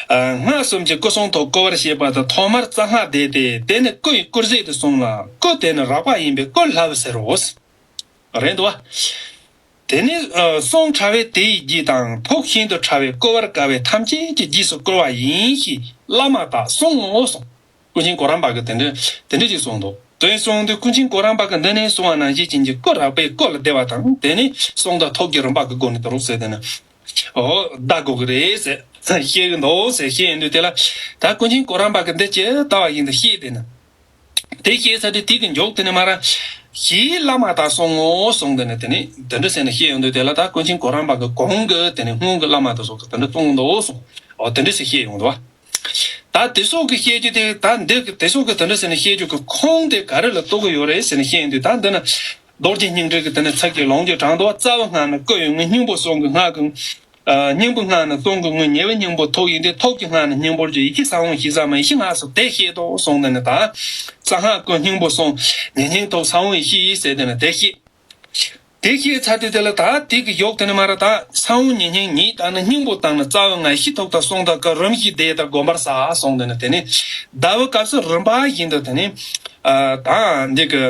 ཨ་སྔགས་གསུམ་གྱི་སྐུ་གསུང་ཐུགས་བསྐུལ་བར་བཤད་པ་དང་། ཐོག་མར་རྩ་སྔགས་བཟླས་ཏེ། དེ་ནི་སྐུ་ཡི་སྐུར་བཞེད་དུ་གསུངས་ལ། སྐུ་དེ་ནི་རགས་པ་ཡིན་པས་སྐུ་ལྷ་བུ་ཟེར་རོ། རེད་འདུག་བ། དེ་ནས་ཨ་སོང་ཕྲ་བའི་དེ་ཡི་རྒྱུད་དང་། ཐོག་ཤིན་ཏུ་ཕྲ་བའི་བསྐོར་བར་དཀའ་བའི་ཐམས་ཅད་ཀྱི་རྗེས་སུ་བསྐུལ་བ་ཡིན་ཞེས་བླ་མ་དག་གསུང་ངོ་གསུངས། ཀུན་མཁྱེན་གོ་རམས་པ་གིས་དེ་འདྲ་དེ་འདྲ་ཅིག་གསུངས་འདུག་དེ་གསུངས་དུས་ཀུན་མཁྱེན་གོ་རམས་པ་གིས་འདི་ནས་གསུངས་པ་ནང་བཞིན་བྱིན་གྱིས་བསྐུལ་རགས་པས་བསྐུལ་བསྡད་པ་དང་། དེ་ནས་གསུང་དང་ཐོག་གི་རིམ་པ་གི་སྒོ་ནས་དེ་རུ་ཟེར་དེ་ནི་ཨོ་བཟླ་དགོས་ཀྱི་རེད་ཟེར་བཤད་ཀྱི་འདུག་ཟེར་བཤད་ཡོང་དུས། དེ་ལ་ད་ཀུན་མཁྱེན་གོ་རམས་པ་གིས་འདི་ཇི་ལྟ་བ་ཡིན་དུ་བཤད་དེ་ནི། དེ་བཤད་ཚར་དུས་དེ་གི་མཇུག་དེ་ནས་མར་ཞེས་བླ་མ་དག་གསུང་ངོ་གསུངས་དེ་ནས། དེ་ནས་དེ་འདྲ་ཟེར་ནས་བཤད་ཡོང་དུས། དེ་ལ་ད་ཀུན་མཁྱེན་གོ་རམས་པ་གི་གོང་གི་དེ་ནས་སྔོན་གྱི་བླ་མ་དེ་ཚོ་གིས་དེ་འདྲ་གསུངས་འདུག་གསུངས། ཨོ་དེ་འདྲ་ཟེར་བཤད་ཡོང་འདུག་བ། ད་དེ་ཚོ་གི་བཤད་རྒྱུ་དེ། ད་འདི་གི་དེ་ཚོ་གི་དེ་འདྲ་ཟེར་ནས་བཤད་རྒྱུ་གི་ཁུངས་དེ་ག་རེ་ལ་གཏུག་གི་ཡོད་རེད་ཟེར་ནས་བཤད་ཡོང་དུས། ད་འདི་ན་རྡོ་རྗེ་སྙིང་ཏིག་གི་དེ་ནས་ཚིག་གི་ལུང་གི་དྲངས་འདུག་བ། རྩ་བའི་སྔགས་ནི་སྐུ་ཡི་དངོས། སྙིང་པོ་གསུང་གི་སྔགས་ཀྱི་ཨ་སྙིང་པོའི་སྔགས་ནི་གསུང་གི་དངོས། ཉེ་བའི་སྙིང་པོ་ཐུགས་ཡིན་ཏེ། ཐུགས་ཀྱི་སྔགས་ནི་སྙིང་པོར་གྱུར། ཡེ་ཤེས་ས་བོན་ཡེ་ཤེས་ཟབ་མོ་ཡེ་ཤེས་སྔགས་སུ་དེ་བཤད་དོ་གསུངས་དེ་ནས། ད་རྩ་སྔགས་སྐུ། སྙིང་པོ་གསུང་། ཉེ་སྙིང་ཐུགས། ས་བོན་ཡེ་ཤེས་ཟེར་དེ་ནས་དེ་བཤད། དེ་བཤད་ཚར་དུས་དེ་ལ་ད་དེ་གི་མཇུག་དེ་ནས་མར་ད་ས་བོན་ཉེ་སྙིང་ཉིད་དང་ནི། སྙིང་པོ་དང་ནི་རྩ་བའི་སྔགས། ཡེ་ཤེས་ཐུགས་དང་གསུང་དང་སྐུ། རིམ་བཞིན་བཟླས་དང་བསྒོམ་པར་བྱ་གསུངས་དེ་ནས། དེ་ནས་བཟླ་བའི་སྐབས་སུ་རིམ་པ་བཞིན་དུ་དེ་ནས་ཨ་ད་འདི་གི་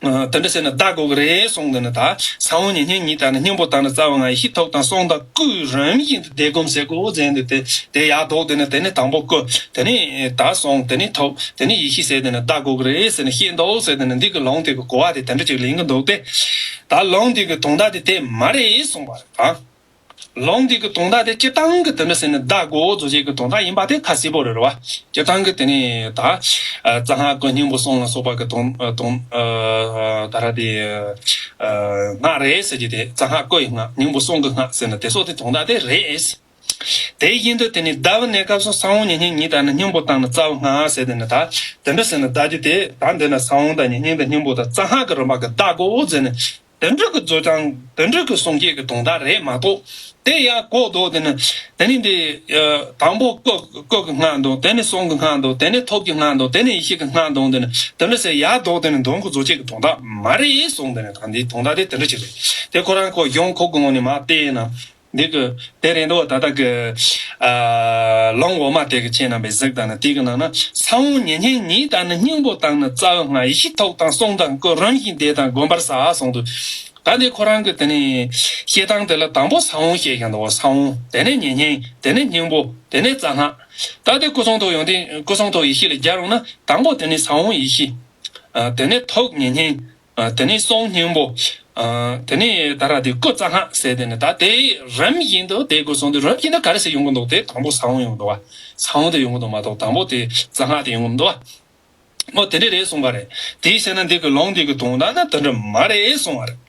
ཨ་དེ་འདྲ་ཟེར་ནས་བཟླ་དགོས་ཀྱི་རེད་གསུངས་དེ་ནས། ད་ས་བོན་ཉེ་སྙིང་ཉིད་དང་ནི། སྙིང་པོ་དང་ནི་རྩ་བའི་སྔགས། ཡེ་ཤེས་ཐུགས་དང་གསུང་དང་སྐུ། རིམ་བཞིན་དུ་བཟླས་བསྒོམ་བྱེད་དགོས་ཟེར་དུས། དེ་དེ་ཡག་འདུག་དེ་ནས་དེ་ནས་དང་པོ་སྐུ། དེ་ནས་ད་གསུང་། དེ་ནས་ཐུགས། དེ་ནས་ཡེ་ཤེས་ཟེར་དེ་ནས་བཟླ་དགོས་ཀྱི་རེད་ཟེར་ནས་བཤད་འདུག་ཟེར་དེ་ནས། འདི་གི་ལུང་དེ་གི་གོ་བ་དེ་དེ་འདྲ་ཅིག་ལེན་གྱི་འདུག་སྟེ། ད་ལུང་དེ་གི་དོན་དག་དེ་དེ་མ་རེད་གསུངས་པ་རེད། ད་ལུང་དེ་གི་དོན་དག་དེ་སྤྱིར་བཏང་གི་དེ་འདྲ་ཟེར་ནས་བཟླ་དགོས་རྫོགས་བྱེད་ཀྱི་དོན་དག་ཡིན་པ་དེ་ཁ་གསལ་པོ་རེད་རེད་བ། སྤྱིར་བཏང་གི་དེ་ནས་ད་ཨ་རྩ་སྔགས་སྐུ། སྙིང་པོ་གསུང་ལ་སོགས་པ་གི་དོན་ཨ་དོན་ཨ་ད་ར་དེ་ཨ་སྔགས་རེད་ཟེར་གྱི་དེ། རྩ་སྔགས་སྐུ་ཡི་སྔགས། སྙིང་པོ་གསུང་གི་སྔགས་ཟེར་ན་དེ་སོགས་དེ་དོན་དག་དེ་རེད། དེ་བཞིན་དུ་དེ་ནས་བཟླ་བའི་གནས་སྐབས་སུ་ས་བོན་ཉེ་སྙིང་ཉིད་དང་ནི། སྙིང་པོ་དང་ནི་རྩ་བའི་སྔགས་ཟེར་དེ་ནི། ད་དེ་འདྲ་ཟེར་ནས་བཟླ་རྒྱུ་དེ། ད་འདི་ན་ས་བོན་དང་ཉེ་སྙིང་དང་སྙིང་པོ་དང་རྩ་སྔགས་ཀྱི་རིམ་པ་གི་བཟླ་དགོས་ཟེར་ནས། དེ་འདྲ་གི་བཟོ་ཅང་དེ་འདྲ་གི་གསུང་སྐད་ཀྱི་དོན་དག་རེད་མ་གཏོགས། དེ་ཡང་གོ་འདུག་དེ་ནི་དེ་ནི་འདི་ཨ་དང་པོ་སྐུ་སྐུ་གི་སྔགས་འདུག་དེ་ནི་གསུང་གི་སྔགས་འདུག་དེ་ནི་ཐུགས་ཀྱི་སྔགས་འདུག་དེ་ནི་ཡེ་ཤེས་ཀྱི་སྔགས་འདུག་དེ་ནི་དེ་འདྲ་ཟེར་ཡག་འདུག་དེ་ནི་འདོན་གི་བཟོ་སྐད་ཀྱི་དོན་དག་མ་རེད་གསུངས། དེ་ནི་ད་འདི་དོན་དག་དེ་དེ་འདྲ་ཅིག་རེད། དེ་ཁོ་རང་ཁོ་གཞུང་ཁོག་གི་ངོས་ནས་མར་བལྟས་ན། འདི་གི་དེ་རེད་འདུག་ད་ལྟ་གི་ཨ་ལུང་འོག་མ་དེ་གི་ཁྱེད་རྣམ་པས་གཟིགས་དང་ན། དེ་གི་ནང་ན་ས་བོན་ཉེ་སྙིང་ཉིད་དང་ནི། སྙིང་པོ་དང་ནི་རྩ་བའི་སྔགས། ཡེ་ཤེས་ཐུགས་དང་གསུང་དང་སྐུ། རིམ་བཞིན་བཟླས་དང་བསྒོམ་པར་བྱ་གསུངས་འདུག་ད་འདི་ཁོ་རང་གི་དེ་ནས་བཤད་སྟངས་དེ་ལ་དང་པོ་ས་བོན་བཤད་ཀྱང་འདུག་ས་བོན། དེ་ནས་ཉེ་སྙིང་། དེ་ནས་སྙིང་པོ། དེ་ནས་རྩ་སྔགས། ད་དེ་སྐུ་གསུང་ཐུགས་ཡོན་ཏན། སྐུ་གསུང་ཐུགས་ཡེ་ཤེས་ལ་སྦྱར་ཡོང་ན། དང་པོ་དེ་ནས་ས་བོན་ཡེ་ཤེས། ཨ་དེ་ནས་ཐུགས་ཉེ་སྙིང་། ཨ་དེ་ནས་གསུང་སྙིང་པོ། ཨ་དེ་ནས་ད་ར་དེ་སྐུ་རྩ་སྔགས་ཟེར། དེ་ནས་ད་དེ་རིམ་བཞིན་དུ་དེ་སྐུ་གསུང་དུ་རིམ་བཞིན་དུ་ག་རེ་ཟེར་ཡོང་གི་འདུག་དེ་དང་པོ་ས་བོན་ཡོང་གི་འདུག་བ། ས་བོན་དེ་ཡོང་གི་འདུག་མ་གཏོགས་དང་པོ་དེ་རྩ་སྔགས་དེ་ཡོང་གི་འདུག་བ། ཨོ་དེ་འདྲ་རེད་གསུངས་པ་རེད། དེའི་ཕྱིར་ན་འདི་གི་ལུང་འདི་གི་དོན་དག་ནི་དེ་འདྲ་མ་རེད་གསུངས་པ་རེད།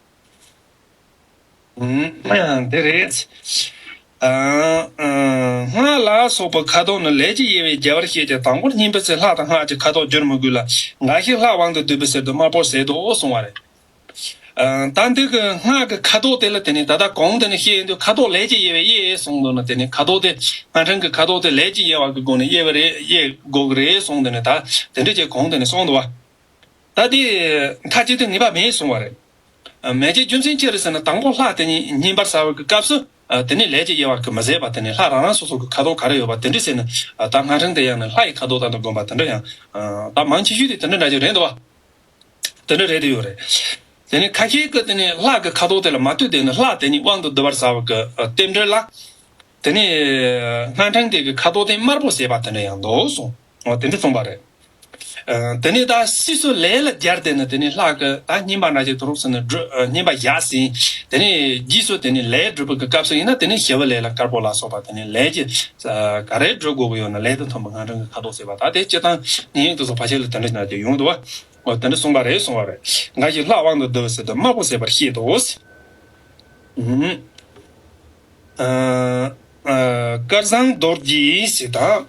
ཨུམ། དེ་རེད། ཨ་ཨ་སྔགས་ལ་སོགས་པའི་ཁ་དོག་ནི་ལས་ཀྱི་དབྱེ་བས་རྒྱས་པར་བཤད་ཀྱང་། དང་པོར་སྙིང་པོའི་ཚེ་ལྷ་དང་སྔགས་ཀྱི་ཁ་དོག་བསྒྱུར་མི་དགོས་ལ། འགའ་ཞིག་ལྷ་དབང་དུ་བསྡུ་བའི་ཕྱིར་དུ་དམར་པོར་ཟད་དོ་གསུངས་པ་རེད། ཨ་ད་འདི་གི་སྔགས་ཀྱི་ཁ་དོག་དེ་ལ་དེ་ནས་ད་ལྟ་གོང་དེ་ནས་བཤད་ཡོང་དུས་ཁ་དོག་ལས་ཀྱི་དབྱེ་བས་དབྱེ་གསུངས་འདུག་ན། དེ་ནས་ཁ་དོག་དེ་སྔགས་ཕྲེང་གི་ཁ་དོག་དེ་ལས་ཀྱི་དབྱེ་བ་གི་སྒོ་ནས་དབྱེ་བ་རེད། དབྱེ་དགོས་ཀྱི་རེད་གསུངས། དེ་ནས་ད་དེ་འདྲ་ཅིག་གོང་དེ་ནས་གསུངས་འདུག་བ། ད་དེ་མཐའ་གཅིག་ཏུ་ངེས་པ་མེད་གསུངས་པ་རེད། མེད་ཀྱི་རྒྱུ་མཚན་ཅི་རེད་ཟེར་ན། དང་པོ་ལྷ་དེ་ཉིད་བསྙེན་པར་བྱ་བའི་སྐབས་སུ་ཨ་དེ་ནས་ལས་ཀྱི་དབྱེ་བ་གི་མི་ཟད་པ། དེ་ནས་ལྷ་རང་རང་སོ་སོ་གི་ཁ་དོག་ག་རེ་ཡོད་པ་དེ་འདྲ་ཟེར་ན། ཨ་ད་སྔགས་ཕྲེང་དེ་ཡང་ནི་ལྷ་ཡི་ཁ་དོག་དང་དུ་བསྒོམ་པ་དེ་འདྲ་ཡང་ཨ་ད་མང་ཆེ་ཤོས་དེ་དེ་འདྲ་འདྲ་ཅིག་རེད་འདུག་བ། དེ་འདྲ་རེད་དེ་ཡོད་རེད། དེ་ནས་ཁ་ཤས་ཀྱིས་དེ་ནས་ལྷ་གི་ཁ་དོག་དེ་ལ་མ་ལྟོས་དེ་ནས་ལྷ་དེ་ཉིད་དབང་དུ་བསྡུ་བར་བྱ་བ་གི་ཨ་རྟེན་འབྲེལ་ལ། དེ་ནས་སྔགས་ཕྲེང་དེ་གི་ཁ་དོག་དེ་དམར་པོ་བྱས་པ་དེ་འདྲ་ཡང་འདུག་གསུངས། འོ་དེ་འདྲ་གསུངས་པ་རེད། ཨ་དེ་ནས་ད་སོ་སོའི་ལས་ལ་སྦྱར་ཏེ་ནི་དེ་ནས་ལྷ་གི་ད་བསྙེན་པ་འདྲ་ཅིག་དུ་རུབ་ཟེར་ནས་སྒྲུབ་ཨ་བསྙེན་པ་བཞག་ཟིན། དེ་ནས་རྗེས་སུ་དེ་ནས་ལས་སྒྲུབ་པའི་སྐབས་སུ་ཡིན་ན་དེ་ནས་ཞི་བའི་ལས་ལ་དཀར་པོ་ལ་སོགས་པ་དེ་ནས་ལས་ཀྱི་ཨ་ག་རེ་སྒྲུབ་དགོས་ཀྱི་ཡོད་ན་ལས་དང་མཐུན་པའི་སྔགས་ཕྲེང་གི་ཁ་དོག་བྱས་པ། ད་དེ་སྤྱིར་བཏང་ནི་ཡིན་དུ་སོགས་ཕལ་ཆེར་ལ་དེ་འདྲ་ཞིག་ན་དེ་ཡོང་འདུག་བ། འོ་དེ་འདྲ་གསུངས་པ་རེད་གསུངས་པ་རེད། འགའ་ཞིག་ལྷ་དབང་དུ་བསྡུ་བའི་ཕྱིར་དུ་དམར་པོ་བྱས་པར་བཤད་དོ། ཨ་ཨ་སྐལ་བཟང་རྡོ་རྗེ་ཞེས་དང་།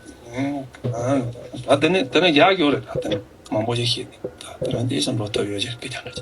ཨ་ད་དེ་ནས་དེ་ནས་ཡག་ཡོད་རེད། ད་དེ་ནས་མང་པོ་ཞིག་བཤད་དེ་ད་དེ་རང་དེ་བསམ་བློ་ཐོབ་ཡོད་ཅེས་སྐད་ཆ་འདྲ་